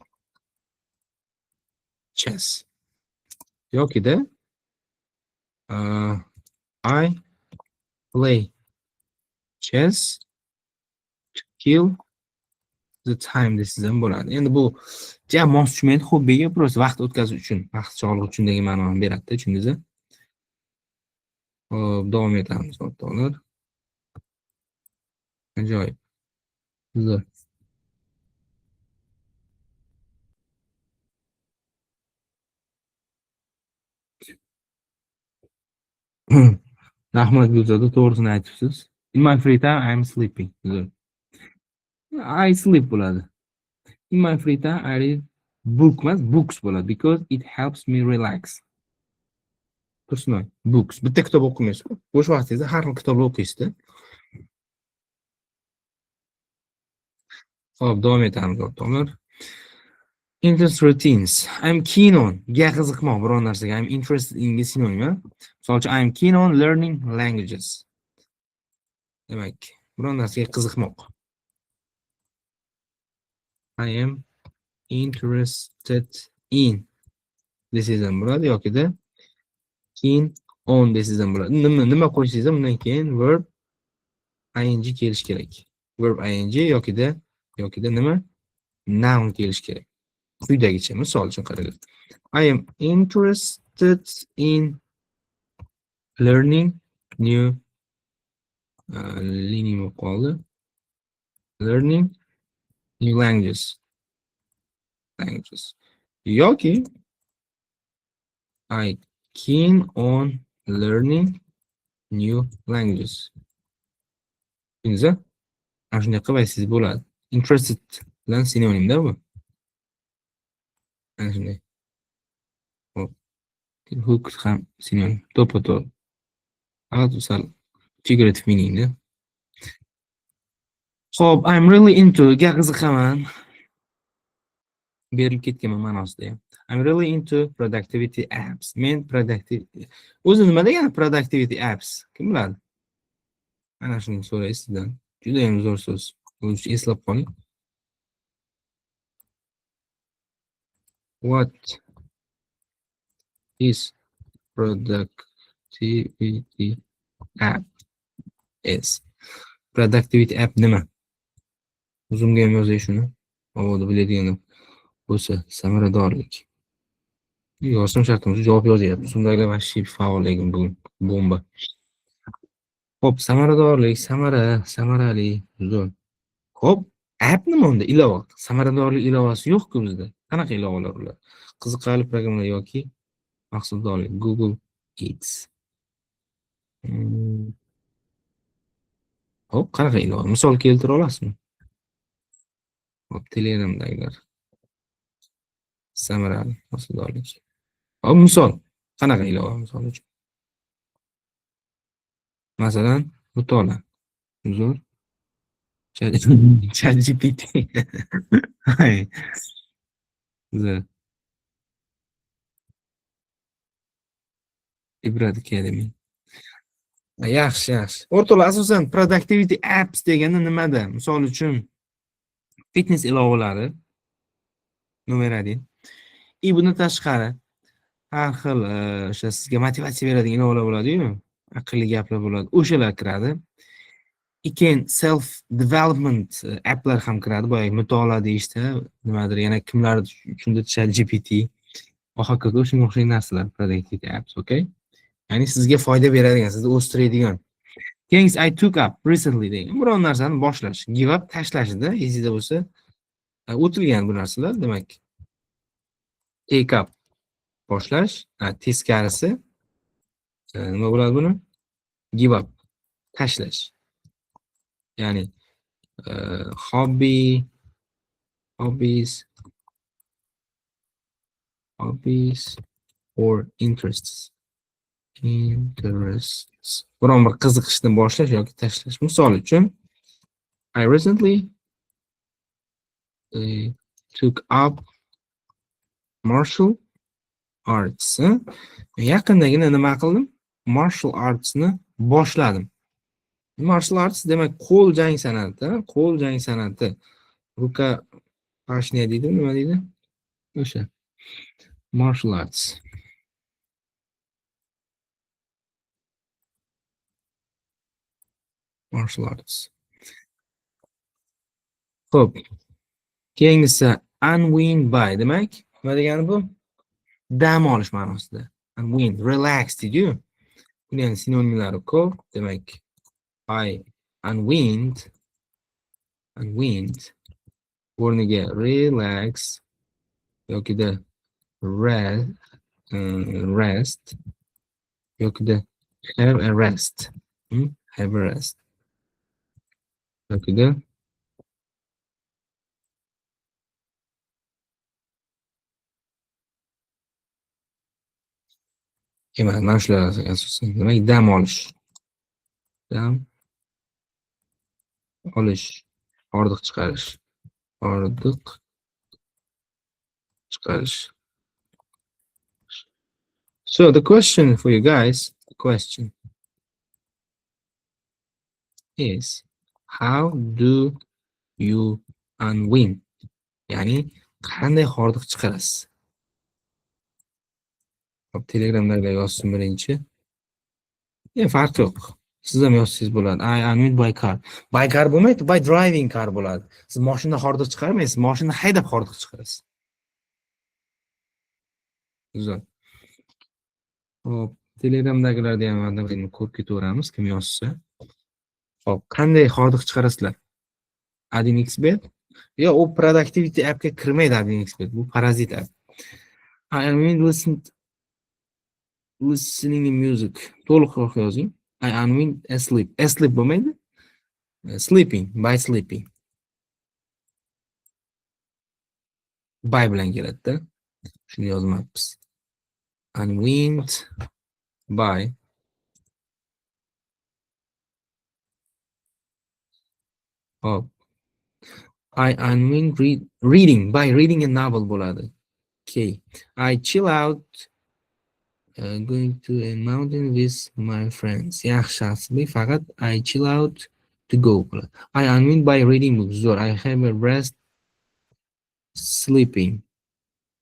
chess. Yokida I play chess to kill the time desangiz ham bo'ladi. Endi bu ja mos tushmaydi hobbiga, просто vaqt o'tkazish uchun, vaqt chog'liq uchun degan ma'noni beradi-da, tushundingizmi? Xo'p, davom etamiz, o'rtoqlar. Ajoyib. Zo'r. Rahmat, Gulzoda, to'g'risini aytibsiz. In my free time I'm sleeping. Zo'r. I sleep bo'ladi. In my free time I read book emas, books bo'ladi because it helps me relax. Tursunay, books. Bitta kitob o'qimaysiz. Bo'sh vaqtingizda har xil kitoblar o'qiysizda. Xo'p, davom etamiz, o'rtoqlar. Interest routines. I'm keen on. Ga qiziqmoq biror narsaga. I'm interested in ga sinonim, a? Misol uchun, I'm keen on learning languages. Demak, biror narsaga qiziqmoq. I am interested in desangiz ham bo'ladi yokida keen on desangiz ham bo'ladi. Nima qo'ysangiz ham undan keyin verb ing kelishi kerak. Verb ing yokida nima? Noun kelishi kerak. Quyidagicha, misol uchun qaranglar. I am interested in learning new learning bo'lib qoldi. Learning new languages. Languages. Yoki I keen on learning new languages. Tushundingizmi? Ana shunday qilib aytsangiz bo'ladi. Interested bilan sinonimda bu. Ana shunday. Xo'p. Hook ham sinonim. To'ppa-to'g'ri. Faqat bu sal figurative meaningda. Xo'p, I'm really into ga qiziqaman. Berilib ketganman ma'nosida ham. I'm really into productivity apps. Men productivity o'zi nima degani productivity apps? Kim biladi? Ana shuni so'raysiz sizdan. Juda ham zo'r so'z. Buni eslab qoling. What is productivity app is? Productivity app nima? Zoomga ham yozay shuni. Mabodo biladiganlar bo'lsa, samaradorlik. Yozsam shart emas, javob yozyapti. Zoomdagilar вообще faol lekin bugun bomba. Xo'p, samaradorlik, samara, samarali, zo'r. Xo'p, app nima unda? Ilova. Samaradorlik ilovasi yo'q-ku bizda. Qanaqa ilovalar ular? Qiziqarli programmalar yoki mahsuldorlik Google Eats. Xo'p, qanaqa ilova? Misol keltira olasizmi? Xo'p, Telegramdagilar. Samarali mahsuldorlik. Xo'p, misol. Qanaqa ilova misol uchun? Masalan, mutolaa. Zo'r. ChatGPT. Hay. Zo'r. Ibrat Academy. Yaxshi, yaxshi. O'rtoqlar, asosan productivity apps degani nimada? Misol uchun Fitness ilovalari номер 1. И bundan tashqari har xil o'sha sizga motivatsiya beradigan ilovalar bo'ladi-yu, aqlli gaplar bo'ladi. O'shalar kiradi. Keyin self development applar ham kiradi. Boyagi mutolaa deyishdi, nimadir yana kimlar uchundir ChatGPT va hokazo, shunga o'xshagan narsalar, productivity apps, okay? Ya'ni sizga foyda beradigan, sizni o'stiradigan. Keyingisi "I took up recently" degan. Biron narsani boshlash, give up tashlashda, esingizda bo'lsa, o'tilgan bu narsalar, demak, take up boshlash, teskarisi nima bo'ladi buni? Give up tashlash. Ya'ni hobby, hobbies or interests. Interests. Biron bir qiziqishni boshlash yoki tashlash. Misol uchun, I recently took up martial arts. Yaqindagina nima qildim? Martial artsni boshladim. Martial arts demak qo'l jang san'ati, qo'l jang san'ati. Рукопашная deydi, nima deydi? O'sha. Martial arts. Martial arts. Xo'p. Keyingisi unwind by, demak, nima degani bu? Dam olish ma'nosida. Unwind, relax deydi-yu. Buni ham sinonimlari ko'p. Demak, I unwind o'rniga relax yokida rest yokida have a rest. Have a rest. Yokida emas, mana shular asosan. Demak, dam olish. Dam olish, hordiq chiqarish. Hordiq chiqarish. So the question for you guys, the question is, how do you unwind? Ya'ni qanday hordiq chiqarasiz? Hop, Telegramdagilar yozsin birinchi. Farqi yo'q. Siz ham yozsangiz bo'ladi. I unwind by car. By car bo'lmaydi, by driving car bo'ladi. Siz mashina hordiq chiqarmaysiz, mashina haydab hordiq chiqarasiz. Güzel. Hop, Telegramdagilarni ham mana ko'rib ketaveramiz, kim yozsa. Hop, qanday hordiq chiqarasizlar? 1xBet? Yo'q, u productivity appga kirmaydi 1xBet. Bu parazit app. I unwind listening music. To'liqroq yozing. I unwind asleep. Asleep bo'lmaydi. Sleeping, by sleeping. By bilan keladi-da. Shuni yozmabmiz. Unwind by Hop. I unwind reading by reading a novel bo'ladi. Okay. I chill out going to a mountain with my friends. Yaxshi, Asli, faqat I chill out to go bo'ladi. I unwind by reading books. Zo'r. I have a rest sleeping.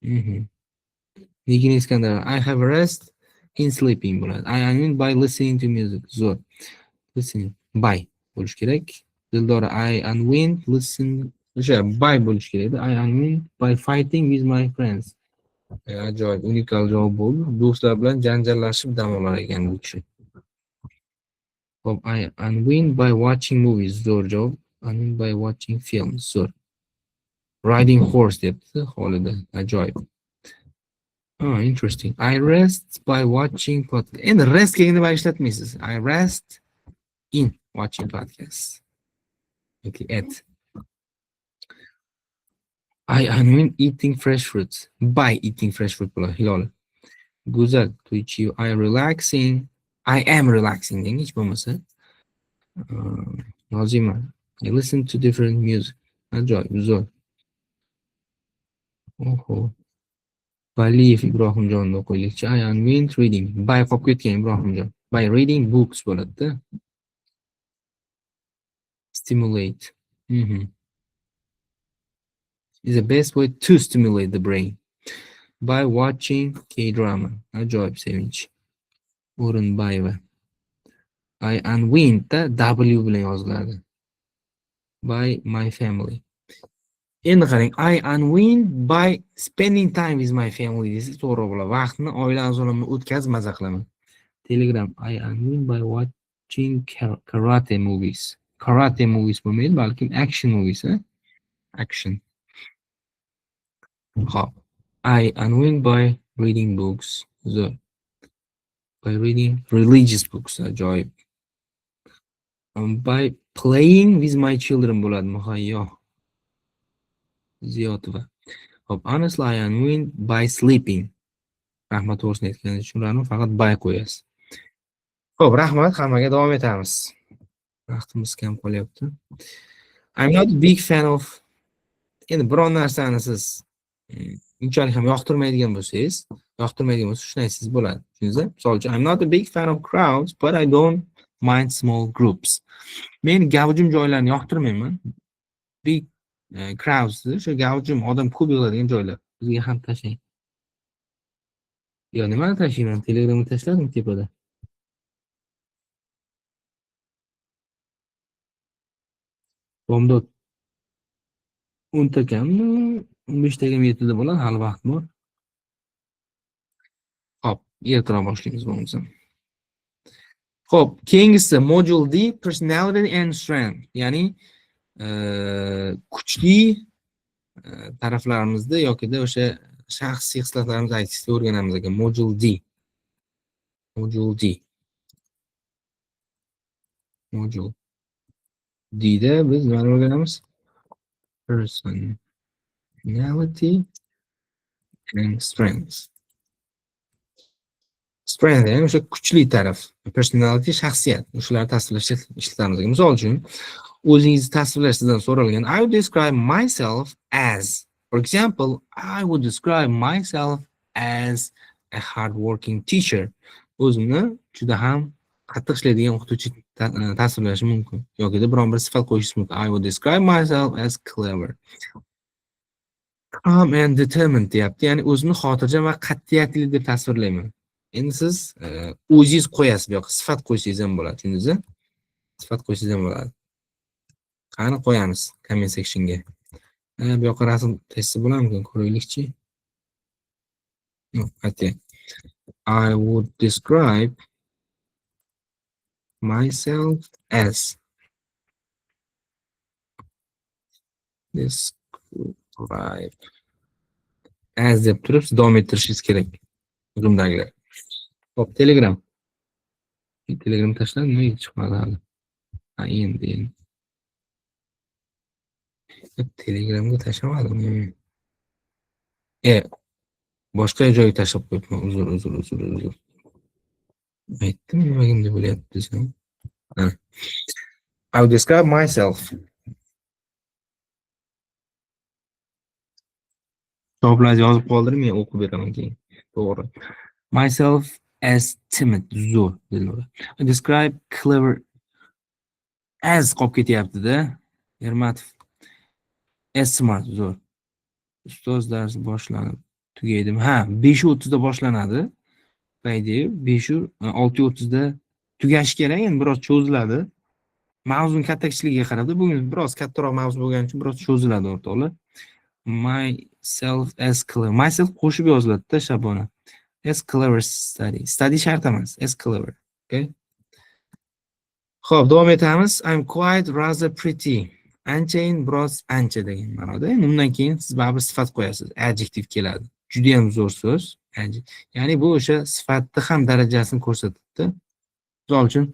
Nigin Iskandar. I have a rest in sleeping bo'ladi. I unwind by listening to music. Zo'r. Listening by bo'lish kerak. Dildora, I unwind listen, o'sha by bo'lish kerak edi. I unwind by fighting with my friends. Ajoyib, unikal javob bo'ldi. Do'stlar bilan janjallashib dam olar ekan bu kishi. Hop, I unwind by watching movies. Zo'r javob. Unwind by watching films. Zo'r. Riding horse debdi Xolida. Ajoyib. Oh, interesting. I rest by watching podcast. Endi rest kelganda by ishlatmaysiz. I rest in watching podcasts. Okay, at. I unwind eating fresh fruits. By eating fresh fruit bo'ladi, Hilol. Go'zal Tuychiyev. I relaxing. I am relaxing deng hech bo'lmasa. Nozima. I listen to different music. Ajoyib, zo'r. Oho. Valiyev Ibrohimjonni o'qiylikchi. I unwind reading. By qolib ketgan Ibrohimjon. By reading books bo'ladi-da. Stimulate. Is the best way to stimulate the brain. By watching K-drama. Ajoyib, Sevinch. O'rinbayeva. I unwind da W bilan yoziladi. By my family. Endi qarang, I unwind by spending time with my family desangiz to'g'ri bo'ladi. Vaqtni oila a'zolarim bilan o'tkazib maza qilaman. Telegram, I unwind by watching karate movies. Karate movies bo'lmaydi, balkim action movies, ha? Action. Xo'p. I unwind by reading books. Zo'r. By reading religious books. Ajoyib. By playing with my children bo'ladi, Muhayyo Ziyotova. Xo'p, honestly, I unwind by sleeping. Rahmat, to'g'risini aytganingiz uchun, Ra'no, faqat by qo'yasiz. Xo'p, rahmat hammaga, davom etamiz. Vaqtimiz kam qolyapti. I'm not a big fan of. Endi biron narsani siz unchalik ham yoqtirmaydigan bo'lsangiz, shuni aytsangiz bo'ladi. Tushundingizmi? Misol uchun, I'm not a big fan of crowds, but I don't mind small groups. Men gavjum joylarni yoqtirmayman. Big crowds, o'sha gavjum, odam ko'p yig'iladigan joylar. Bizga ham tashlang. Yo, nimani tashlayman? Telegramga tashladim tepada. Bomdod 10 takammi, 15 tagam 7da bo'ladi, hali vaqt bor. Xo'p, ertaroq boshlaymiz bo'lmasa. Xo'p, keyingisi module D, personality and strength, ya'ni kuchli taraflarimizni yokida o'sha shaxsiy xislatlarimizni aytishni o'rganamiz ekan. Module D. Module D. Module D da biz nimani o'rganamiz? Personality and strengths. Strength ya'ni o'sha kuchli taraf, personality shaxsiyat. Shularni tasvirlashda ishlatamiz ekan. Misol uchun, o'zingizni tasvirlash sizdan so'ralgan. I would describe myself as, for example, I would describe myself as a hardworking teacher. O'zimni juda ham qattiq ishlaydigan o'qituvchi tasvirlashim mumkin. Yokida biron bir sifat qo'yishingiz mumkin. I would describe myself as clever. Calm and determined deyapti. Ya'ni o'zimni xotirjam va qat'iyatli deb tasvirlayman. Endi siz o'zingiz qo'yasiz bu yoqqa, sifat qo'ysangiz ham bo'ladi, tushundingizmi? Sifat qo'ysangiz ham bo'ladi. Qani qo'yamiz comment sectionga. Bu yoqqa rasm tashlasa bo'larmikan, ko'raylikchi. No, okay. I would describe myself as, describe as deb turib siz davom ettirishingiz kerak. Zoomdagilar. Xo'p, Telegram. Telegram tashladi, nimaga chiqmadi hali? Ha, endi, endi. Telegramga tashlamadim. Boshqa joyga tashlab qo'yibman. Uzr, uzr, uzr, uzr. Aytdim, nimaga bunday bo'lyapti desam. Ha. I would describe myself. Javoblarni yozib qoldiring, men o'qib beraman keyin. To'g'ri. Myself as timid, zo'r, Dilnora. I describe clever as qolib ketyapti-da. Ermatov. As smart, zo'r. Ustoz, dars boshlanib tugaydimi? Ha, 5:30 da boshlanadi. По идее, 5 6:30 da tugashi kerak, endi biroz cho'ziladi. Mavzuning katta-kichikligiga qarab, bugun biroz kattaroq mavzu bo'lgani uchun biroz cho'ziladi, o'rtoqlar. Myself as clever. Myself qo'shib yoziladi-da, Shabona. As clever study. Study shart emas. As clever. Okay. Xo'p, davom etamiz. I'm quite, rather, pretty. Anchayin, biroz, ancha degan ma'noda. Endi undan keyin siz baribir sifat qo'yasiz. Adjective keladi. Juda ham zo'r so'z. Ya'ni bu o'sha sifatni ham darajasini ko'rsatadi. Misol uchun,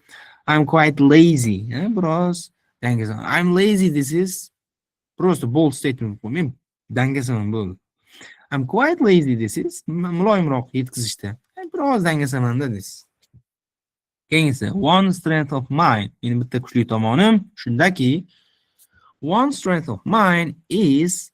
I'm quite lazy. Ha, biroz dangasaman. I'm lazy, this is просто bold statement. Men dangasaman, bo'ldi. I'm quite lazy, this is muloyimroq yetkazishda. Biroz dangasamanda deysiz. Keyingisi, one strength of mine. Meni bitta kuchli tomonim shundaki, one strength of mine is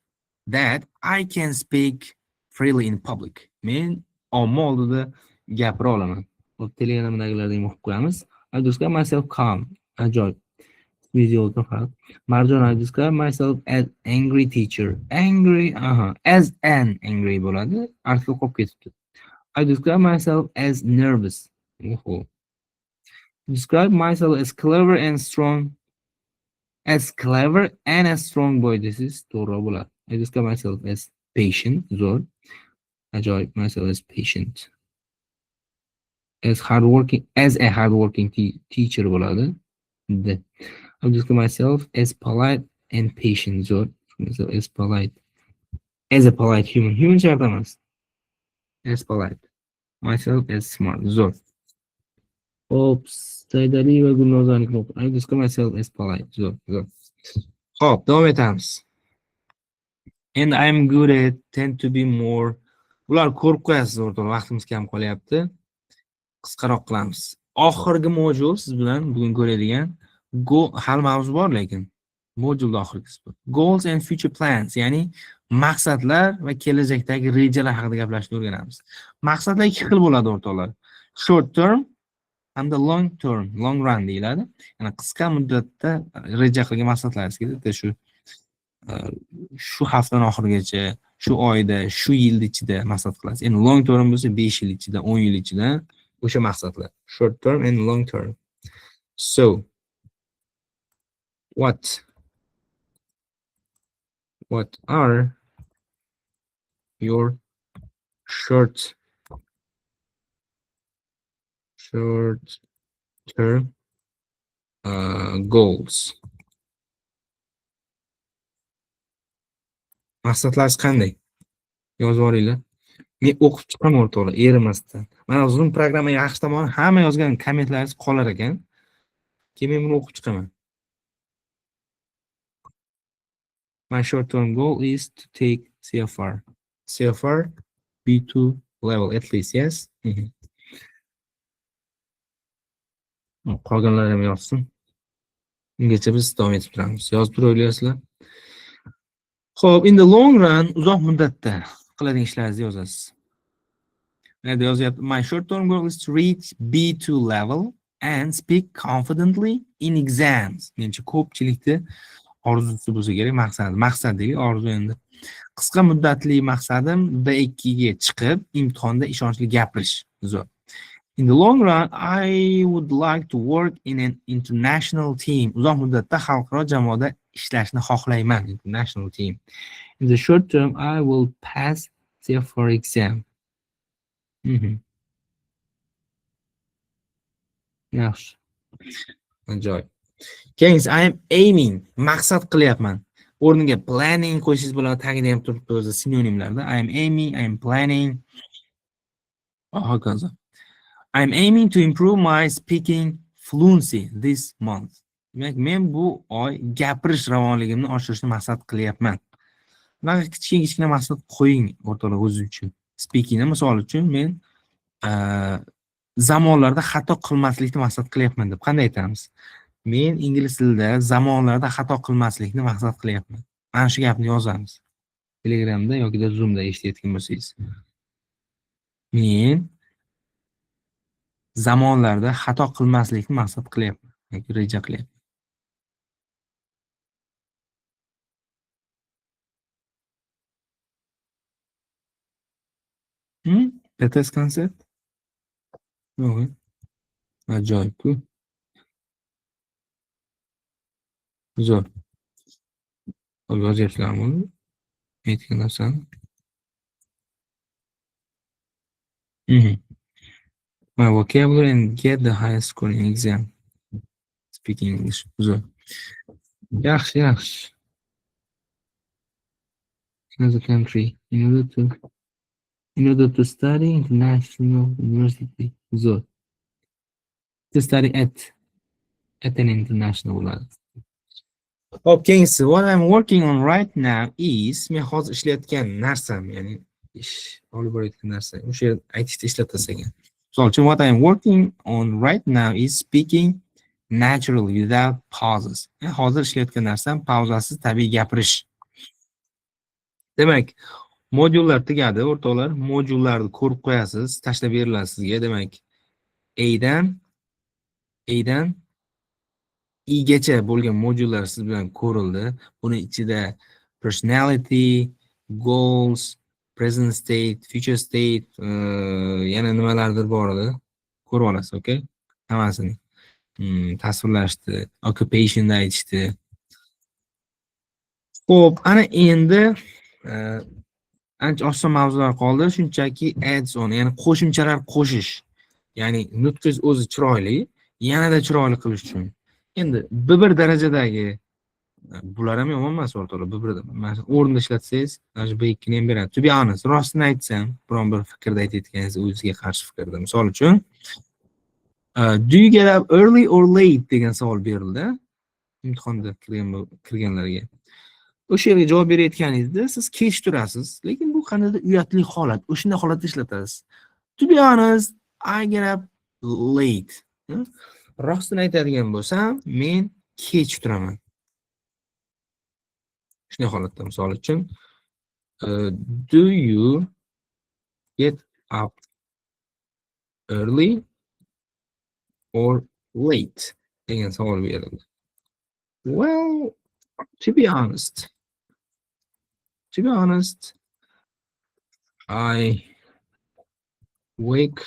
that I can speak freely in public. Men omma oldida gapira olaman. Hop, Telegramdagilarni ham o'qib qo'yamiz. I describe myself calm. Ajoyib. Videoda farq. Marjon, I describe myself as angry teacher. Angry, aha, as an angry bo'ladi. Artikel qolib ketibdi. I describe myself as nervous. Oho. Describe myself as clever and strong. As clever and as strong boy. This is to'g'ri bo'ladi. I describe myself as patient. Zo'r. Ajoyib. Myself as patient. As hardworking, as a hardworking teacher bo'ladi. D. I describe myself as polite and patient. Zo'r. Myself as polite. As a polite human. Human shart emas. As polite. Myself as smart. Zo'r. Hop, Saidali va Gulnozani. I describe myself as polite. Zo'r, zo'r. Hop, davom etamiz. And I'm good at, tend to be more. Bular ko'rib qo'yasiz o'rtoqlar, vaqtimiz kam qolyapti. Qisqaroq qilamiz. Oxirgi modul siz bilan bugun ko'radigan go hali mavzu bor, lekin modulda oxirgisi bu. Goals and future plans, ya'ni maqsadlar va kelajakdagi rejalar haqida gaplashishni o'rganamiz. Maqsadlar ikki xil bo'ladi o'rtoqlar. Short term hamda long term, long run deyiladi. Ya'ni qisqa muddatda reja qilgan maqsadlaringiz bitta shu haftani oxirigacha, shu oyda, shu yil ichida maqsad qilasiz. Endi long term bo'lsa 5 yil ichida, 10 yil ichida o'sha maqsadlar. Short term and long term. So, what are your short term goals? Maqsadlaringiz qanday? Yozib yuboringlar. Men o'qib chiqaman o'rtoqlar, erimasdan. Mana Zoom programma yaxshi tomoni, hamma yozgan kommentlaringiz qolar ekan. Keyin men buni o'qib chiqaman. My short term goal is to take CEFR. CEFR B2 level at least, yes? Qolganlar ham yozsin. Ungacha biz davom etib turamiz. Yozib turaylasizlar. Xo'p, in the long run, uzoq muddatda qiladigan ishlaringizni yozasiz. Mana yozyapti. My short term goal is to reach B2 level and speak confidently in exams. Menimcha ko'pchilikda orzusi bo'lsa kerak, maqsadi. Maqsad deylik, orzu endi. Qisqa muddatli maqsadim B2 ga chiqib, imtihonda ishonchli gapirish. Zo'r. In the long run, I would like to work in an international team. Uzoq muddatda xalqaro jamoada ishlashni xohlayman. International team. In the short term, I will pass CEFR exam. Yaxshi. Ajoyib. Keyingisi, I am aiming. Maqsad qilyapman. O'rniga planning qo'ysangiz bo'ladi, tagida ham turibdi o'zi sinonimlarda. I am aiming, I am planning. Va hokazo. I am aiming to improve my speaking fluency this month. Demak, men bu oy gapirish ravonligimni oshirishni maqsad qilyapman. Bunaqa kichkina kichkina maqsad qo'ying o'rtoqlar o'zingiz uchun. Speakingni misol uchun men zamonlarda xato qilmaslikni maqsad qilyapman deb qanday aytamiz? Men ingliz tilida zamonlarda xato qilmaslikni maqsad qilyapman. Mana shu gapni yozamiz. Telegramda yoki Zoomda eshitayotgan bo'lsangiz. Men zamonlarda xato qilmaslikni maqsad qilyapman yoki reja qilyapman. PTS konsert? Yo'q. Ajoyib-ku. Zo'r. Hop, yozyapsizlarmi uni? Aytgan narsani. My vocabulary and get the highest score in exam. Speaking English. Zo'r. Yaxshi, yaxshi. As a country in order to study international university. Zo'r. To study at an international level. Hop, keyingisi, what I'm working on right now is, men hozir ishlayotgan narsam, ya'ni ish olib borayotgan narsa, o'sha yerda aytishda ishlatasiz ekan. Misol uchun, what I'm working on right now is speaking naturally without pauses. Men hozir ishlayotgan narsam pauzasiz tabiiy gapirish. Demak, modullar tugadi, o'rtoqlar. Modullarni ko'rib qo'yasiz, tashlab beriladi sizga. Demak, A dan Igacha bo'lgan modullar siz bilan ko'rildi. Buni ichida personality, goals, present state, future state, yana nimalardir bor edi. Ko'rib olasiz, okay? Hammasini. Tasvirlashdi, occupationda aytishdi. Xo'p, ana endi ancha oson mavzular qoldi. Shunchaki adds on, ya'ni qo'shimchalar qo'shish. Ya'ni nutqingiz o'zi chiroyli, yanada chiroyli qilish uchun. Endi B1 darajadagi bular ham yomon emas, o'rtoqlar. B1 mana o'rnida ishlatsangiz, mana shu B2 ni ham beradi. To be honest, rostini aytsam, biron bir fikrda aytayotganingiz o'zizga qarshi fikrda. Misol uchun, "Do you get up early or late?" degan savol berildi. Imtihonda kirganlarga. O'sha yerga javob berayotganingizda siz kech turasiz, lekin bu qandaydir uyatli holat. O'shunday holatda ishlatasiz. "To be honest, I get up late." Rostini aytadigan bo'lsam, men kech turaman. Shunday holatda, misol uchun, "Do you get up early or late?" degan savol berildi. "Well, to be honest, I wake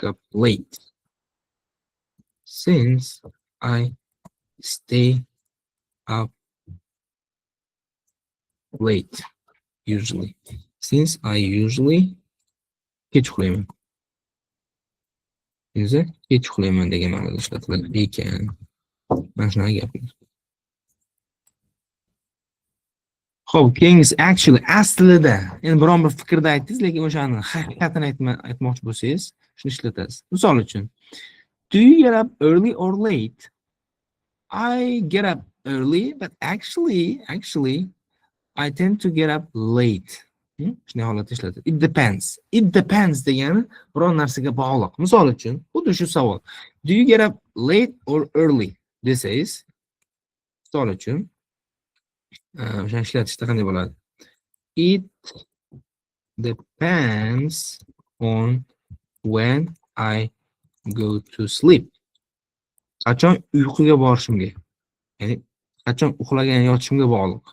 up late since I stay up late usually. Since I usually kech uxlayman." Endi kech uxlayman degan ma'noda ishlatiladi ekan. Mana shunaqa gaplar. Xo'p, keyingisi actually, aslida. Endi biron bir fikrda aytdingiz, lekin o'shani haqiqatini aytmoqchi bo'lsangiz, shuni ishlatasiz. Misol uchun, "Do you get up early or late?" "I get up early, but actually I tend to get up late." Shunday holatda ishlatadi. It depends. It depends degani biron narsaga bog'liq. Misol uchun, xuddi shu savol. "Do you get up late or early?" desangiz, misol uchun, o'shani ishlatishda qanday bo'ladi? "It depends on when I go to sleep." Qachon uyquga borishimga, ya'ni qachon uxlagan yotishimga bog'liq.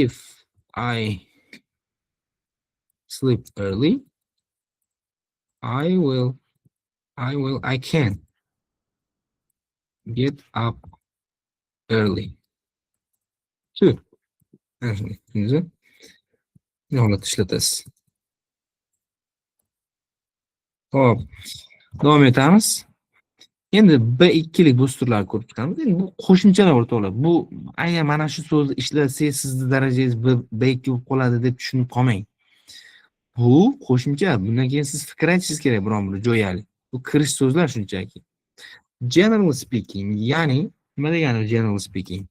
"If I sleep early, I can get up early too." Ana shunday, tushundingizmi? Bunday holatda ishlatasiz. Xo'p, davom etamiz. Endi B2lik boosterlarni ko'rib chiqamiz. Endi bu qo'shimchalar, o'rtoqlar. Bu aynan mana shu so'zni ishlatsangiz, sizni darajangiz B2 bo'lib qoladi deb tushunib qolmang. Bu qo'shimcha. Bundan keyin siz fikr aytishingiz kerak biron bir jo'yali. Bu kirish so'zlar shunchaki. General speaking, ya'ni nima degani general speaking?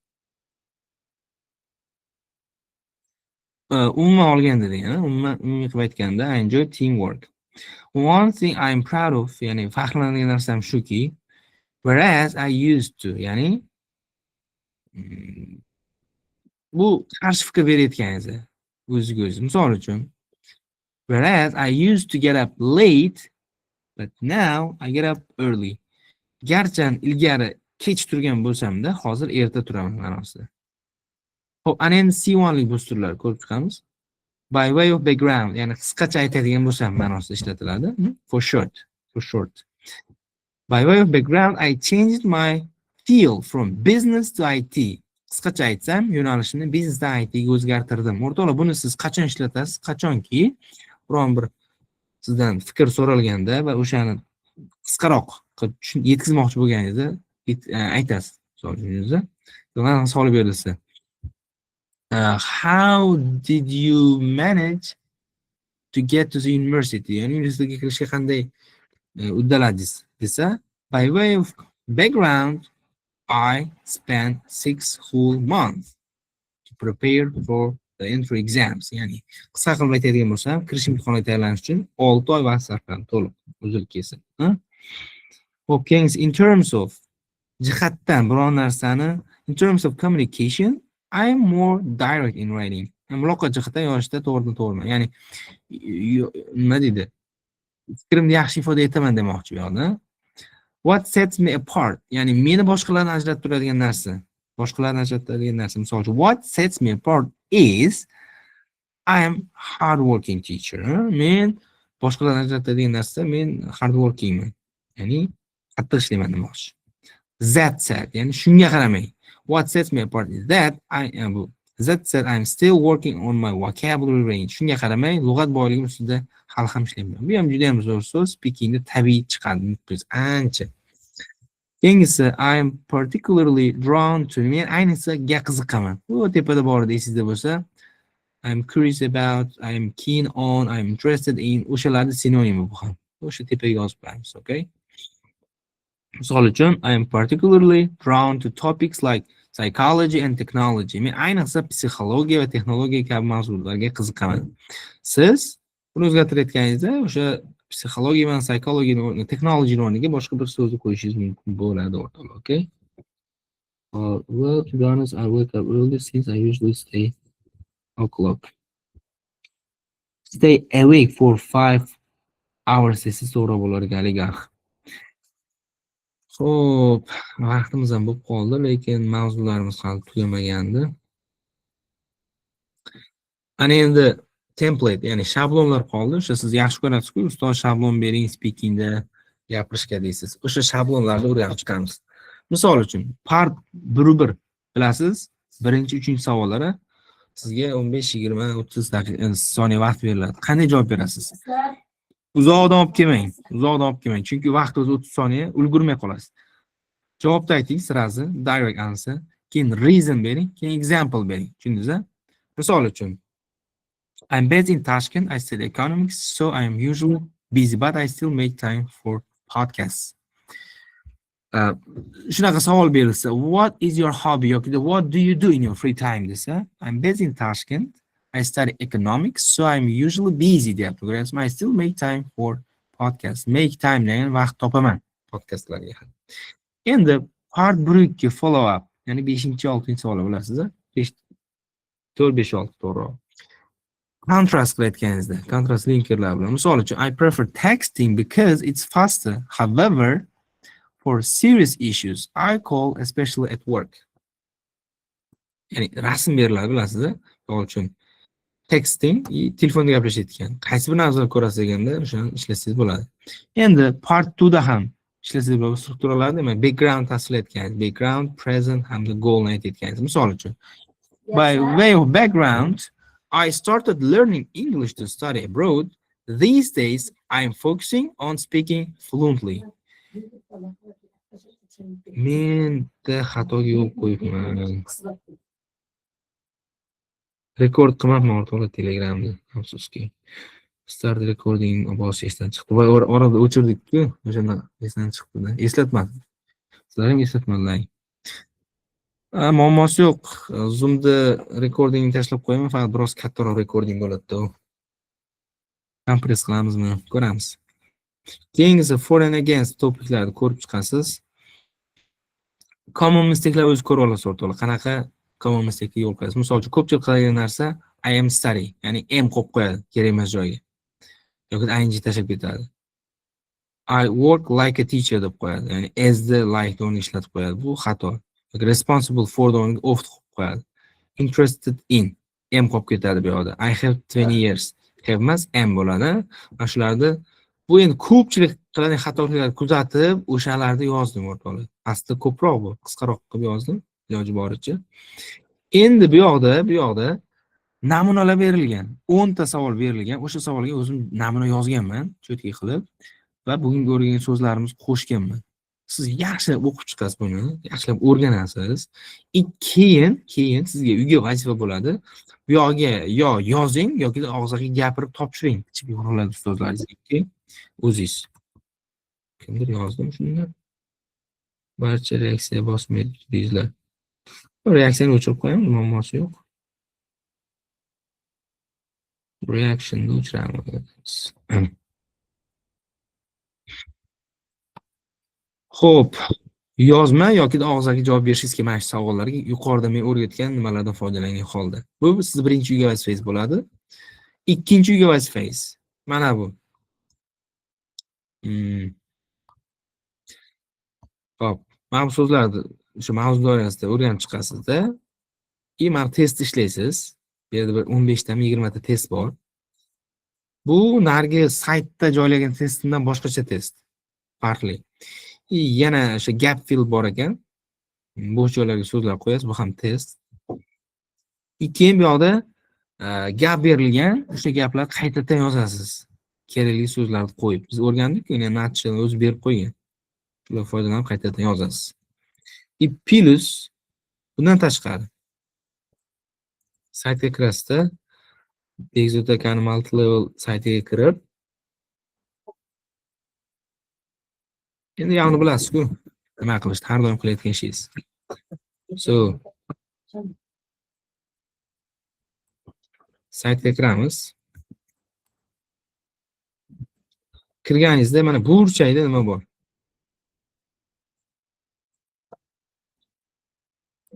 Umuman olganda degani, umuman, umumiy qilib aytganda, I enjoy teamwork. One thing I'm proud of, ya'ni faxrlanadigan narsam shuki, whereas I used to, ya'ni bu qarshi fikr berayotganingiz o'ziga o'zi. Misol uchun, "Whereas I used to get up late, but now I get up early." Garchan ilgari kech turgan bo'lsam-da, hozir erta turaman ma'nosida. Xo'p, ana endi C1lik boosterlar ko'rib chiqamiz. By way of background, ya'ni qisqacha aytadigan bo'lsam ma'nosida ishlatiladi. For short, for short. "By way of background, I changed my field from business to IT." Qisqacha aytsam, yo'nalishimni biznesdan IT ga o'zgartirdim. O'rtoqlar, buni siz qachon ishlatasiz? Qachonki biron bir sizdan fikr so'ralganda va o'shani qisqaroq qilib yetkazmoqchi bo'lganingizda aytasiz. Misol uchun, mana savol berilsa. "How did you manage to get to the university?" Ya'ni universitetga kirishga qanday uddaladingiz desa, "By way of background, I spent 6 whole months to prepare for the entry exams." Ya'ni qisqa qilib aytadigan bo'lsam, kirish imtihoniga tayyorlanish uchun 6 oy vaqt sarfladim to'liq, uzil kesil. Xo'p, keyingisi in terms of, jihatdan biron narsani, "In terms of communication, I am more direct in writing." Muloqot jihatdan yozishda to'g'ridan to'g'riman. Ya'ni nima deydi? Fikrimni yaxshi ifoda etaman demoqchi bu yoqda. What sets me apart? Ya'ni meni boshqalardan ajratib turadigan narsa. Boshqalardan ajratib turadigan narsa. Misol uchun, what sets me apart is I am hardworking teacher. Men boshqalardan ajratadigan narsa, men hardworkingman. Ya'ni qattiq ishlayman demoqchi. That said, ya'ni shunga qaramay. What sets me apart is that I am, bu that said, I'm still working on my vocabulary range. Shunga qaramay, lug'at boyligim ustida hali ham ishlayman. Bu ham juda ham zo'r so'z, speakingda tabiiy chiqadi ancha. Keyingisi, I am particularly drawn to, men ayniqsa ga qiziqaman. Bu tepada bor edi, esingizda bo'lsa. I'm curious about, I'm keen on, I'm interested in, o'shalarni sinonimi bu ham. O'sha tepaga yozib qo'yamiz, okay? Misol uchun, I am particularly drawn to topics like psychology and technology. Men ayniqsa psixologiya va texnologiya kabi mavzularga qiziqaman. Siz buni o'zgartirayotganingizda o'sha psixologiya bilan psychology, technology o'rniga boshqa bir so'zni qo'yishingiz mumkin bo'ladi o'rtoqlar, okay? Well, to be honest, I wake up early since I usually stay o'clock. Stay awake for 5 hours desangiz to'g'ri bo'lar ekan, oligarx. Xo'p, vaqtimiz ham bo'lib qoldi, lekin mavzularimiz hali tugamagandi. Ana endi template, ya'ni shablonlar qoldi. O'sha siz yaxshi ko'rasiz-ku, "Ustoz, shablon bering speakingda gapirishga", deysiz. O'sha shablonlarni o'rganib chiqamiz. Misol uchun, part 1 1 bilasiz, birinchi, uchinchi savollari sizga 15, 20, 30 daqiqa soniya vaqt beriladi. Qanday javob berasiz? Uzoqdan olib kelmang. Uzoqdan olib kelmang. Chunki vaqt o'zi 30 soniya, ulgurmay qolasiz. Javobni ayting сразу, direct answer. Keyin reason bering, keyin example bering. Tushundingiz? Misol uchun, I'm based in Tashkent. I study economics, so I am usually busy, but I still make time for podcasts. Shunaqa savol berilsa, "What is your hobby?" yoki "What do you do in your free time?" desa, I'm based in Tashkent. I study economics, so I'm usually busy deyapti. Ko'ryapsizmi? I still make time for podcast. Make time degan vaqt topaman podkastlarga. Endi part 1 2 follow up, ya'ni 5, 6 savol bilasiz, 5, 4, 5, 6 to'g'ri. Contrast qilayotganingizda, contrast linkerlar bilan. Misol uchun, I prefer texting because it's faster. However, for serious issues, I call, especially at work. Ya'ni rasm beriladi, bilasiz. Misol uchun, texting, telefonda gaplashayotgan. Qaysi birini afzal ko'rasiz deganda, o'shani ishlasangiz bo'ladi. Endi part 2 da ham ishlasangiz bo'ladi strukturalarni, demak, background tasvirlayotgan, background, present hamda goalni aytayotganingiz. Misol uchun, by way of background, I started learning English to study abroad. These days, I am focusing on speaking fluently. Menda xatoga yo'l qo'yibman. Rekord qilmabman, o'rtoqlar, Telegramda, afsuski. Start recording bosish esdan chiqdi. Voy, orada o'chirdik-ku, o'shanda esdan chiqdi-da. Eslatmadim. Sizlar ham eslatmadilar. Muammosi yo'q. Zoomda recordingni tashlab qo'yaman, faqat biroz kattaroq recording bo'ladi-da u. Kompress qilamizmi? Ko'ramiz. Keyingisi, for and against topiklarni ko'rib chiqasiz. Common mistakelar o'zi ko'rib olasiz, o'rtoqlar. Qanaqa common mistake'ga yo'l qo'yasiz? Misol uchun, ko'pchilik qiladigan narsa I am study, ya'ni am qo'yib qo'yadi kerak emas joyga. Yoki ing tashlab ketadi. I work like a teacher deb qo'yadi. Ya'ni as the, like o'rniga ishlatib qo'yadi. Bu xato. Yoki responsible for o'rniga of qo'yib qo'yadi. Interested in, am qolib ketadi bu yoqda. I have 20 years. Have emas, am bo'ladi. Mana shularni, bu endi ko'pchilik qiladigan xatoliklarni kuzatib, o'shalarni yozdim, o'rtoqlar. Aslida ko'proq bu, qisqaroq qilib yozdim iloji boricha. Endi bu yoqda namunalar berilgan. 10 ta savol berilgan. O'sha savolga o'zim namuna yozganman, чётко qilib va bugungi o'rgangan so'zlarimizni qo'shganman. Siz yaxshilab o'qib chiqasiz buni, yaxshilab o'rganasiz. И keyin sizga uyga vazifa bo'ladi. Bu yog'iga yo yozing yoki og'zaki gapirib topshiring. Kichik yo'qoladi ustozlaringizga o'zingiz. Kimdir yozdimi shunda? Barcha reaksiya bosmaydi deysizlar. Reaksiyani o'chirib qo'yamiz, muammosi yo'q. Reactionni o'chiramiz. Xo'p, yozma yoki og'zaki javob berishingiz kerak mana shu savollarga yuqorida men o'rgatgan nimalardan foydalangan holda. Bu sizni birinchi uyga vazifangiz bo'ladi. Ikkinchi uyga vazifangiz mana bu. Xo'p, mana bu so'zlarni o'sha mavzu doirasida o'rganib chiqasizda. И mana test ishlaysiz. Bu yerda bir 15 tami 20 ta test bor. Bu narigi saytda joylangan testdan boshqacha test. Farqli. И yana o'sha gap fill bor ekan. Bo'sh joylarga so'zlar qo'yasiz, bu ham test. И keyin bu yoqda gap berilgan, o'sha gaplarni qaytadan yozasiz. Kerakli so'zlarni qo'yib. Biz o'rgandik-ku, nutshell o'zi berib qo'ygan. Shular foydalanib qaytadan yozasiz. И plus bundan tashqari saytga kirasizda, Bekzod akani multi-level saytiga kirib, endi ya'ni bilasiz-ku, nima qilishni, har doim qilayotgan ishingiz. So, saytga kiramiz. Kirganingizda mana burchakda nima bor?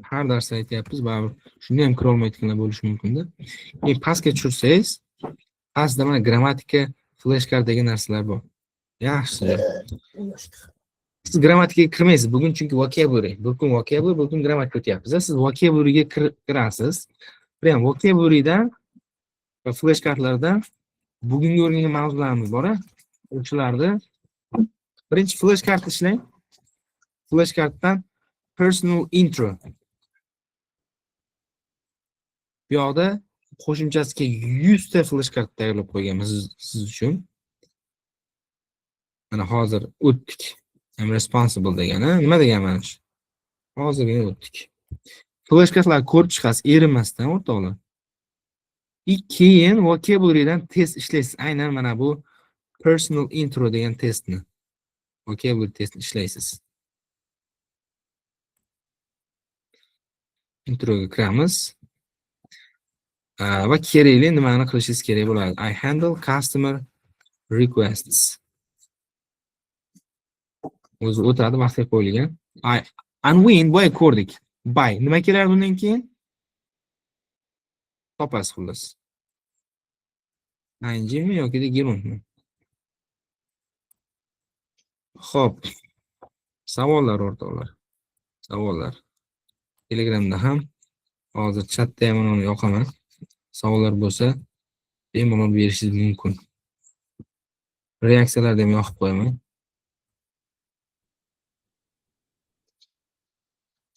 Har darsda aytyapmiz, baribir shunda ham kira olmayotganlar bo'lishi mumkin-da. Keyin pastga tushirsangiz, pastda mana grammatika, flashcard degan narsalar bor. Yaxshi. Siz grammatikaga kirmaysiz bugun, chunki vocabulary. Bir kun vocabulary, bir kun grammatika o'tyapmiz. Siz vocabularyga kirasiz. Prям vocabularydan va flashcardlardan bugungi o'rgangan mavzularimiz bor-a? O'shalarni birinchi flashcard ishlang. Flashcarddan personal intro. Bu yoqda qo'shimchasiga 100 ta flashcard tayyorlab qo'yganmiz siz uchun. Mana hozir o'tdik. I'm responsible degani nima degani mana shu? Hozirgina o'tdik. Flashcardlarni ko'rib chiqasiz erinmasdan o'rtoqlar. И keyin vocabularydan test ishlaysiz. Aynan mana bu personal intro degan testni. Vocabulary testni ishlaysiz. Introga kiramiz. Va kerakli nimani qilishingiz kerak bo'ladi? I handle customer requests. O'zi o'tadi, vaqtga qo'yilgan. I unwind boya ko'rdik. By. Nima kelar bundan keyin? Topasiz xullas. Ingmi yoki gerundmi? Xo'p. Savollar o'rtoqlar. Savollar. Telegramda ham hozir chatda ham uni yoqaman. Savollar bo'lsa bemalol berishingiz mumkin. Reaksiyalarni ham yoqib qo'yaman.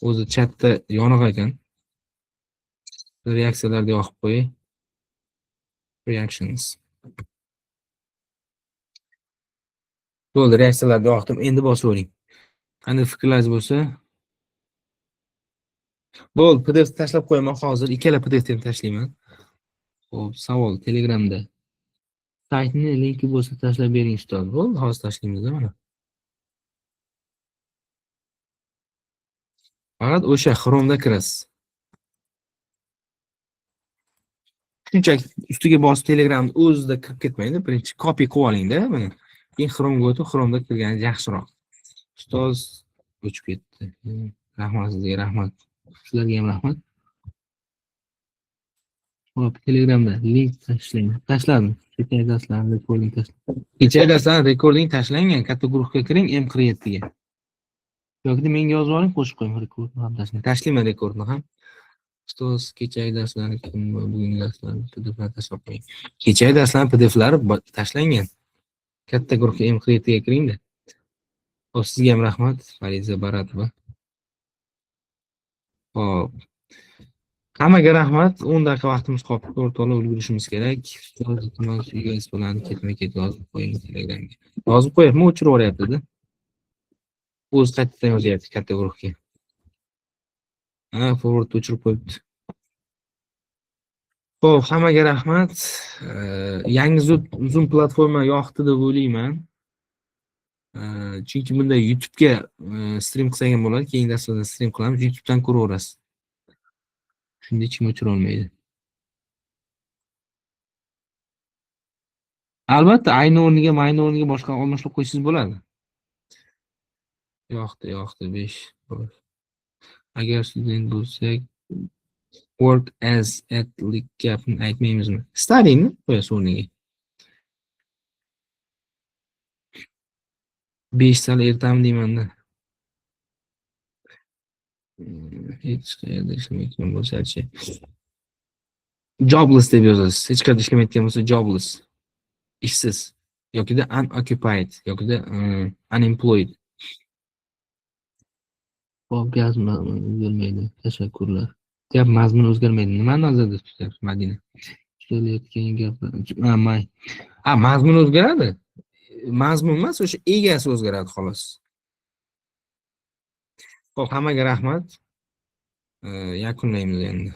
O'zi chatda yoniq ekan. Reaksiyalarni yoqib qo'yay. Reactions. Bo'ldi, reaksiyalarni yoqdim. Endi bosavering. Qanday fikrlaringiz bo'lsa. Bo'ldi, PDF tashlab qo'yaman hozir. Ikkala PDF ham tashlayman. Xo'p, savol Telegramda. Saytning linki bo'lsa tashlab bering ustoz. Bo'ldi, hozir tashlaymiz mana. Faqat o'sha Chrome'da kirasiz. Shunchaki ustiga bosib Telegramni o'zida kirib ketmaydi. Birinchi copy qilib olingda mana. Keyin Chrome'ga o'tib, Chrome'da kirganingiz yaxshiroq. Ustoz o'chib ketdi. Rahmat sizga, rahmat. Sizlarga ham rahmat. Xo'p, Telegramda link tashlang. Tashladim. Kecha darslarni recording tashladim. Kecha darslarni recording tashlangan. Katta guruhga kiring M47 ga. Yoki menga yozib oling, qo'shib qo'ying rekordni ham tashlang. Tashlayman rekordni ham. Ustoz, kechagi darslarni kim va bugungi darslarni PDF-lar tashlab qo'ying. Kechagi darslarning PDFlari tashlangan. Katta guruhga M47 ga kiringda. Xo'p, sizga ham rahmat, Fariza Baratova. Xo'p. Hammaga rahmat. 10 daqiqa vaqtimiz qolibdi. O'rtoqlar, ulgurishimiz kerak. Ustoz, iltimos, uyga bilan ketma-ket yozib qo'ying Telegramga. Yozib qo'yapman, o'chirib yuboryapti-da. O'zi qaytadan yozyapti katta guruhga. Ha, forward o'chirib qo'yibdi. Xo'p, hammaga rahmat. Yangi Zoom platforma yoqdi deb o'ylayman. Chunki bunda YouTube'ga stream qilsak ham bo'ladi. Keyingi darslarda stream qilamiz, YouTube'dan ko'raverasiz. Shunda hech kim o'chira olmaydi. Albatta, ayni o'rniga, mayni o'rniga boshqa almashlab qo'ysangiz bo'ladi. Yoqdi, yoqdi, 5. Agar student bo'lsak, work as at lik gapni aytmaymizmi? Study'ni qo'yasiz o'rniga. 5 sal ertami deymanda. Hech qayerda ishlamayotgan bo'lsa-chi. Jobless deb yozasiz. Hech qayerda ishlamayotgan bo'lsa jobless. Ishsiz yokida unoccupied yokida unemployed. Xo'p, gap o'zgarmaydi. Tashakkurlar. Gap mazmuni o'zgarmaydi. Nimani nazarda tutyapsiz, Madina? Ishlayotgan gaplar. Ha, may. Ha, mazmun o'zgaradi. Mazmun emas, o'sha egasi o'zgaradi xolos. Xo'p, hammaga rahmat. Yakunlaymiz endi.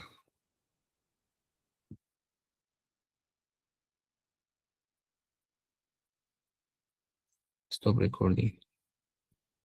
Stop recording.